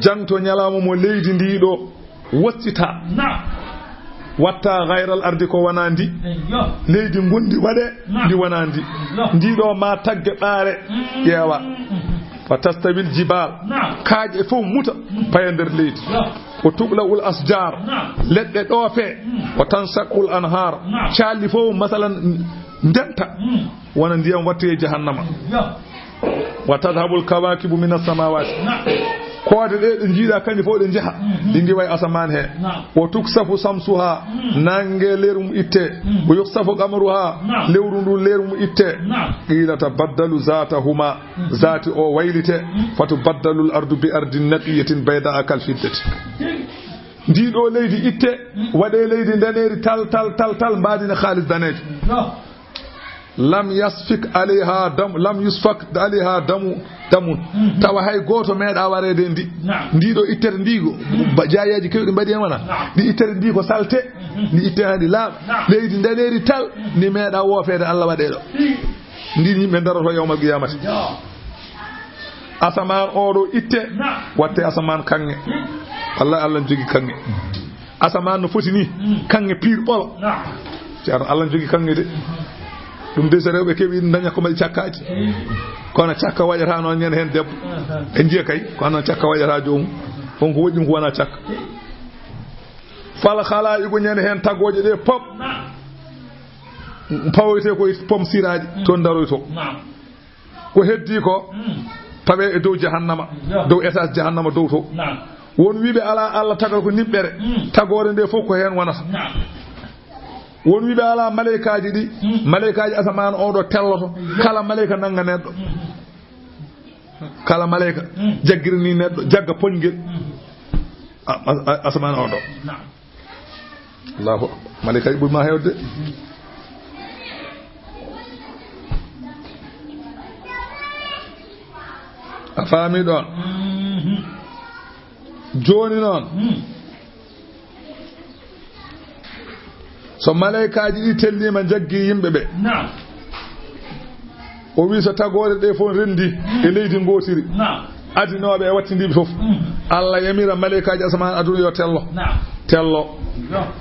Jangto, ñalawma mo leydi ndi ɗo woccita. Naam. Watta gayral ardi, ko wonaa ndi. Eyyo. Leydi ngondi waɗe, naam, ndi wonaa ndi. Eyyo. Ndi ɗo ma tagge ɓaare, mm, ƴeewa. Mhm. Fa tastawil jibal. Naam. Kaaƴe fof muta, mm, paya nder leydi. Yo. Wa tuqla'ul asjar, leɗɗe ɗoofe. Wa tanshaqqul anhar, caalli fof, masalan, ndenta, wona ndiyam watti e jahannama. Wa tadhhabul kawakibu minas samawati, koode ɗe ɗe njiiɗa, kañje fof ɗe njaha, ɗi ngiwa e asamaan he. Wa tukshafu shamsuha, naange leeru mum itte. Wa yukhsafu qamaruha, lewru ndu leeru mum itte. Qila tabaddalu zatahuma, zaati o waylite. Fa tubaddalul ardu bi ardin naqiyatin bayda'a kal fiddati. Ndi ɗo leydi itte, waɗe leydi ndaneeri tal, tal, tal, tal, mbaadina kaalis daneejo. Lam yasfik alayha dam, lam yusfak alayha damu, damun. Tawa hay gooto meeɗa wareede ndi. Ndi ɗo ittete ndi ko, ba-, jaayeeji keewɗi mbaɗi hen wona. Ndi ittete ndi ko salte, ndi itte haa ndi laaɓa. Leydi ndaneeri tal, ndi meeɗa woofeede Allah waɗe ɗo. Ndin yimɓe daroto yawmal qiyamati. Asamaan o ɗo itte, watte asamaan kaŋŋe. Wallahi, Allah ne jogi kaŋŋe. Asamaan no foti ni, kaŋŋe piir ɓolo. Ceerno, Allah ne jogi kaŋŋe de. Ɗum de, so rewɓe keɓi, daña ko mbaɗi cakkaaji. Kono cakka waɗata noon ñande heen debbo. En njiya kay, kono noon cakka waɗata joomum. On ko waɗi ɗum ko wona cakka. Fal khalaiqu, ñande heen tagooje ɗe pop. Pawoyte ko e pom siraaji, toon daroyto. Ko heddi ko, pawe e dow jahannama, dow étage jahannama dow to. Won wiiɓe alaa Allah tagal ko niɓɓere, tagoore nde fof ko heen wonata. Won wiiɓe alaa maleykaaji ɗi, maleykaaji asamaan o ɗo telloto, kala maleyka nannga neɗɗo. Kala maleyka jaggira ni neɗɗo, jagga poñgel. A, a, a, asamaan o ɗo. Allahu akbar. Maleyka yi ɓuri ma heewde. A faami ɗoon? Jooni noon, so maleykaaji ɗi telliima, njaggi yimɓe ɓe. O wi, so tagoore ɗe fof renndi e leydi ngootiri, adinooɓe e wattindiiɓe fof, Allah yamira maleykaaji asamaan aduna yo tello. Tello.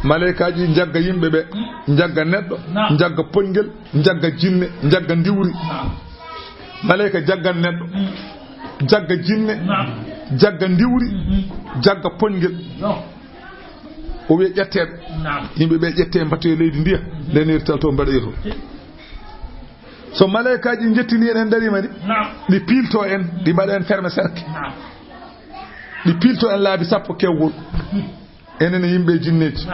Maleykaaji njagga yimɓe ɓe, njagga neɗɗo, njagga poñgel, njagga jinne, njagga ndiwri. Maleyka jaggan neɗɗo, jagga jinne, jagga ndiwri, jagga poñgel. O wiya, ƴetteeɓe. Yimɓe ɓe ƴette, mbatte e leydi ndiya. Nde neeri tal to mbaɗoyi to. So maleykaaji njettini en, en dariima ni, ɗi piilto en, ɗi mbaɗa en ferme cercle. Ɗi piilto en laabi sappo kewgol. Enen e yimɓe e jinneeji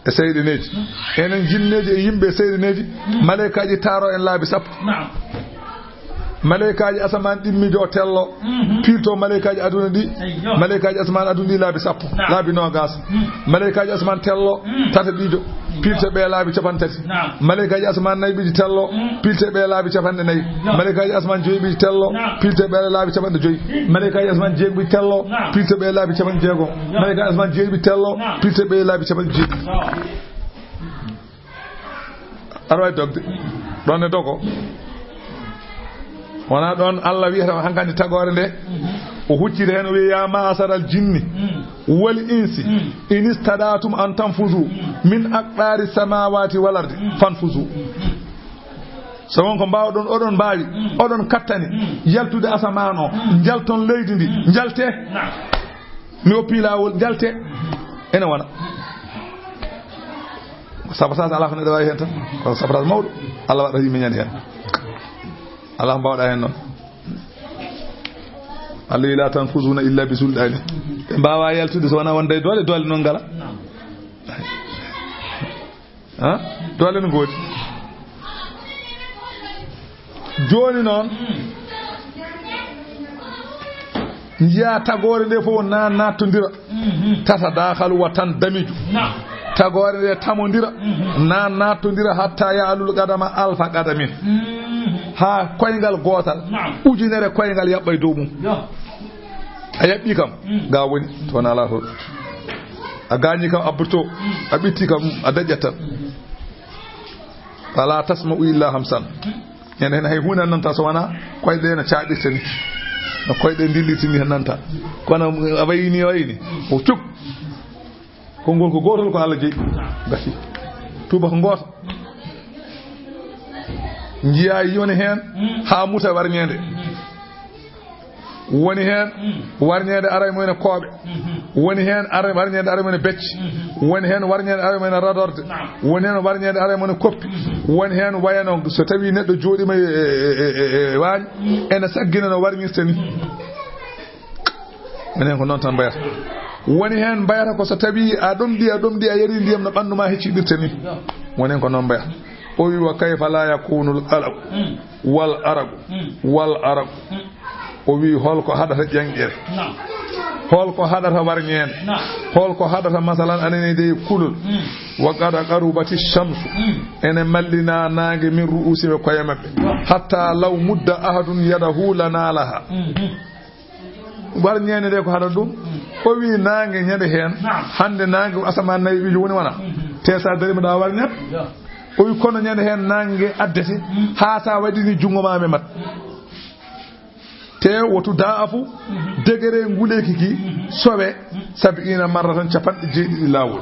e seyɗeneeji. Enen jinneeji e yimɓe e seyɗeneeji, maleykaaji taaro en laabi sappo. Maleykaaji asamaan ɗimmiijo o tello, piilto maleykaaji aduna ɗi, maleykaaji asamaan aduna ɗi laabi sappo, laabi noogaas. Maleykaaji asamaan tello, tataɓiijo, piilto ɓe laabi capanɗe tati. Maleykaaji asamaan nayɓiijo tello, piilto ɓe laabi capanɗe nayi. Maleykaaji asamaan joyɓiijo tello, piilto ɓe laabi capanɗe joyi. Maleykaaji asamaan jeeguɓiijo tello, piilto ɓe laabi capanɗe jeego. Maleykaaji asamaan jeeɗiɓiijo tello, piilto ɓe laabi capanɗe jeeɗiɗi. Aɗa waawi dogde. Ɗoon e dogo. Wonaa ɗoon Allah wiyata hankandi tagoore nde. O huccita heen, o wiya, "Ya ma'asharal jinni wal insi, in istada'tum an tanfuzu min aqdari samawati wal ardi, fanfuzu." So won ko mbaawɗon, oɗon mbaawi, oɗon kattani, yaltude asamaan o, njalton leydi ndi, njalte. Mi oppi laawol, njalte. Ene wona. Sabotage alaa ko neɗɗo waawi heen tan. Ko sabotage mawɗo. Allah waɗa yimɓe ñande heen. Alaa ko mbaawɗa heen noon. Allah wi, "La tanfuzuna illa bi sulɗani." Ɓe mbaawaa yaltude so wonaa wonde e doole, doole noon ngala. Ha? Doole no ngoodi. Jooni noon, njiyaa tagoore nde fof na naattondira. Tatadakhalu wa tandamiju. Tagoore nde tamondira, na naattondira hatta ya'lul qadama alfa qadamin. Haa koyngal gootal, ujunere koyngal yaɓɓa e dow mum. A yaɓɓi kam, ga woni, to wona alaa to. A gaañi kam, a burto, a ɓitti kam, a daƴƴat tan. Fala tasma'u illa hamsan. Ñande heen hay huunde a nanta so wonaa koyɗe ɗe no caaɗirta ni. No koyɗe ɗe ndillirta ni a nanta. Kono a wayi ni, a wayi ni. O cuk. Konngol ko gootol ko Allah jeyi. Gasi. Tuuba ko ngoota. Njiyaa yone heen haa muta warñeende. Woni heen warñeede aray mo ene kooɓe. Woni heen ar-, warñeede aray mo ene becce. Woni heen warñeede aray mo ene radorde. Woni heen warñeede aray mo ene koppi. Woni heen wayano so tawii neɗɗo jooɗiima e, e, e, e, e waañ, ene saggina no warñirta ni. Woni heen ko noon tan mbayata. Woni heen mbayata ko so tawii a ɗomɗii, a ɗomɗii, a yarii ndiyam no ɓanndu maa hecciɗirta ni. Woni heen ko noon mbayata. O wi: "Wa kayfa la yakunul qalaqu wal araqu wal araqu." O wi: "Hol ko haɗata ƴanƴere? Hol ko haɗata warñeende? Hol ko haɗata, masalan, anani de kulol? Wa qad qarubati shamsu." Ene mallina naange min ru'usiɓe koye maɓɓe. "Hatta law mudda ahadun yadahu lanalaha." Warñeende nde ko haɗata ɗum? O wi naange ñande heen. Hannde naange asamaan nayi ɓijo woni wona. Te sa darima ɗa warñat. O wi kono ñande heen naange addete. Haa sa waɗini junngo ma me mat. Te wotu da afu degere nguleki ki sowe sabiina marratan, capanɗe jeeɗiɗi laawol.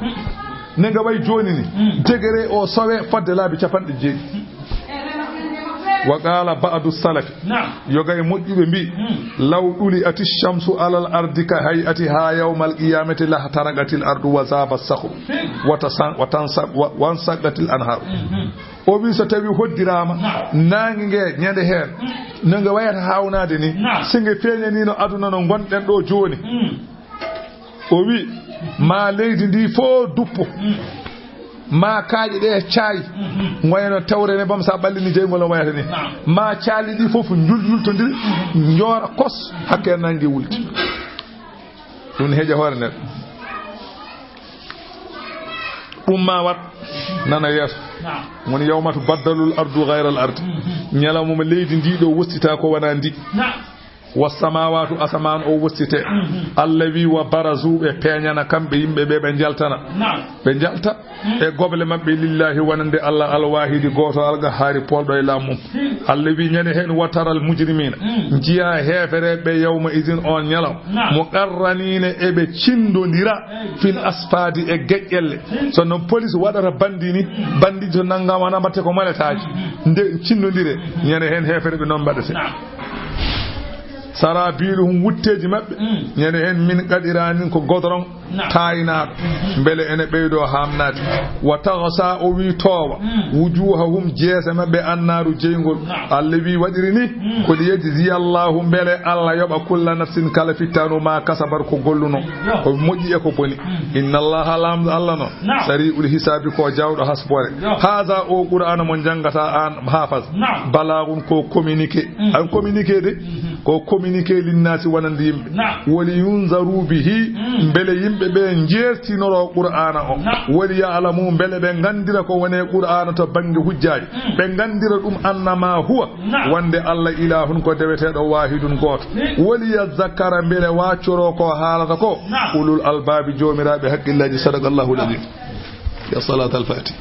Ne nga way jooni ni, degere o sowe fodde laabi capanɗe jeeɗiɗi. Wa qala ba'du salafi. Naam. Yoga e moƴƴuɓe mbi, law ɗuli ati shamsu alal ardi ka hay'ati ha yawmal qiyamati la taragatil ardu wa zaba sakhru. Wa tasan-, wa tansa-, wa, wa ansaqatil anhar. O wi so tawi hoddirama naange nge ñande heen, no nge wayata hawnaade ni, si nge feeñanino aduna no ngonɗen ɗo jooni. O wi ma leydi ndi fof duppo, ma kaaƴe ɗe caayi, ngoyano tewre ne bam sa ɓallini jeyngol no wayata ni. Ma caali ɗi fof njul-, njultondiri, njoora kos, hakke nange wulti. Ɗum heƴa hoore neɗɗo. Ɗum ma wat nana yeeso. Woni yawma tubaddalul ardu ghayral ardi. Ñalawma mo leydi ndi ɗo wostita ko wona ndi. Wassamawatu, asamaan o wostite. Allah wi wa barazu, ɓe peeñana kamɓe yimɓe ɓe, ɓe njaltana. Ɓe njalta e goble maɓɓe, lillahi, wonande Allah, alwahidi, gooto, alqahari, polɗo e laamu mum. Allah wi ñande heen, wa taral mujrimina, njiya heefereɓe yawma idin, on ñalaw, muqarranina, eɓe cindondira, fil asfadi, e geƴƴelle. So no police waɗata bandi ni, bandi to nangam wana mbatte ko maletaji. Nde cindondire, ñande heen heefereɓe noon mbaɗete. Sarabiluhum, wutteeji maɓɓe, ñande heen min qaɗiranin ko godorong taayinaaɗo, mbele ene ɓeydo haamnaade. Wa taghsa, o wi toowa, wujuhahum, jeese maɓɓe, annaaru, jeyngol. Allah wi waɗiri ni, ko li yajziya Allahu, mbele Allah yoɓa kulla nafsin, kala fittanu, ma kasabat, ko golluno, ko moƴƴi e ko boni. Inna Allaha, lam Allah noon, sari'ul hisabi, ko jawɗo hasbore. Haza, o Qur'ana mo jangata an, Haafas, balagun, ko communiqué. An communiqué de, ko communiqué linnasi wonande yimɓe. Woli yunzaru bihi, mbele yimɓe ɓe njeertinoro Qur'ana o. Woli ya'lamu, mbele ɓe ngandira ko wone Qur'ana to bannge hujjaaji. Ɓe ngandira ɗum annama huwa, wonde Allah ilahun ko deweteeɗo wahidun gooto. Woli yazakkara, mbele waccoro ko haalata ko ulul albabi, joomiraaɓe haqqillaaji. Sadaqallahu al-azim. Ya salatal fati.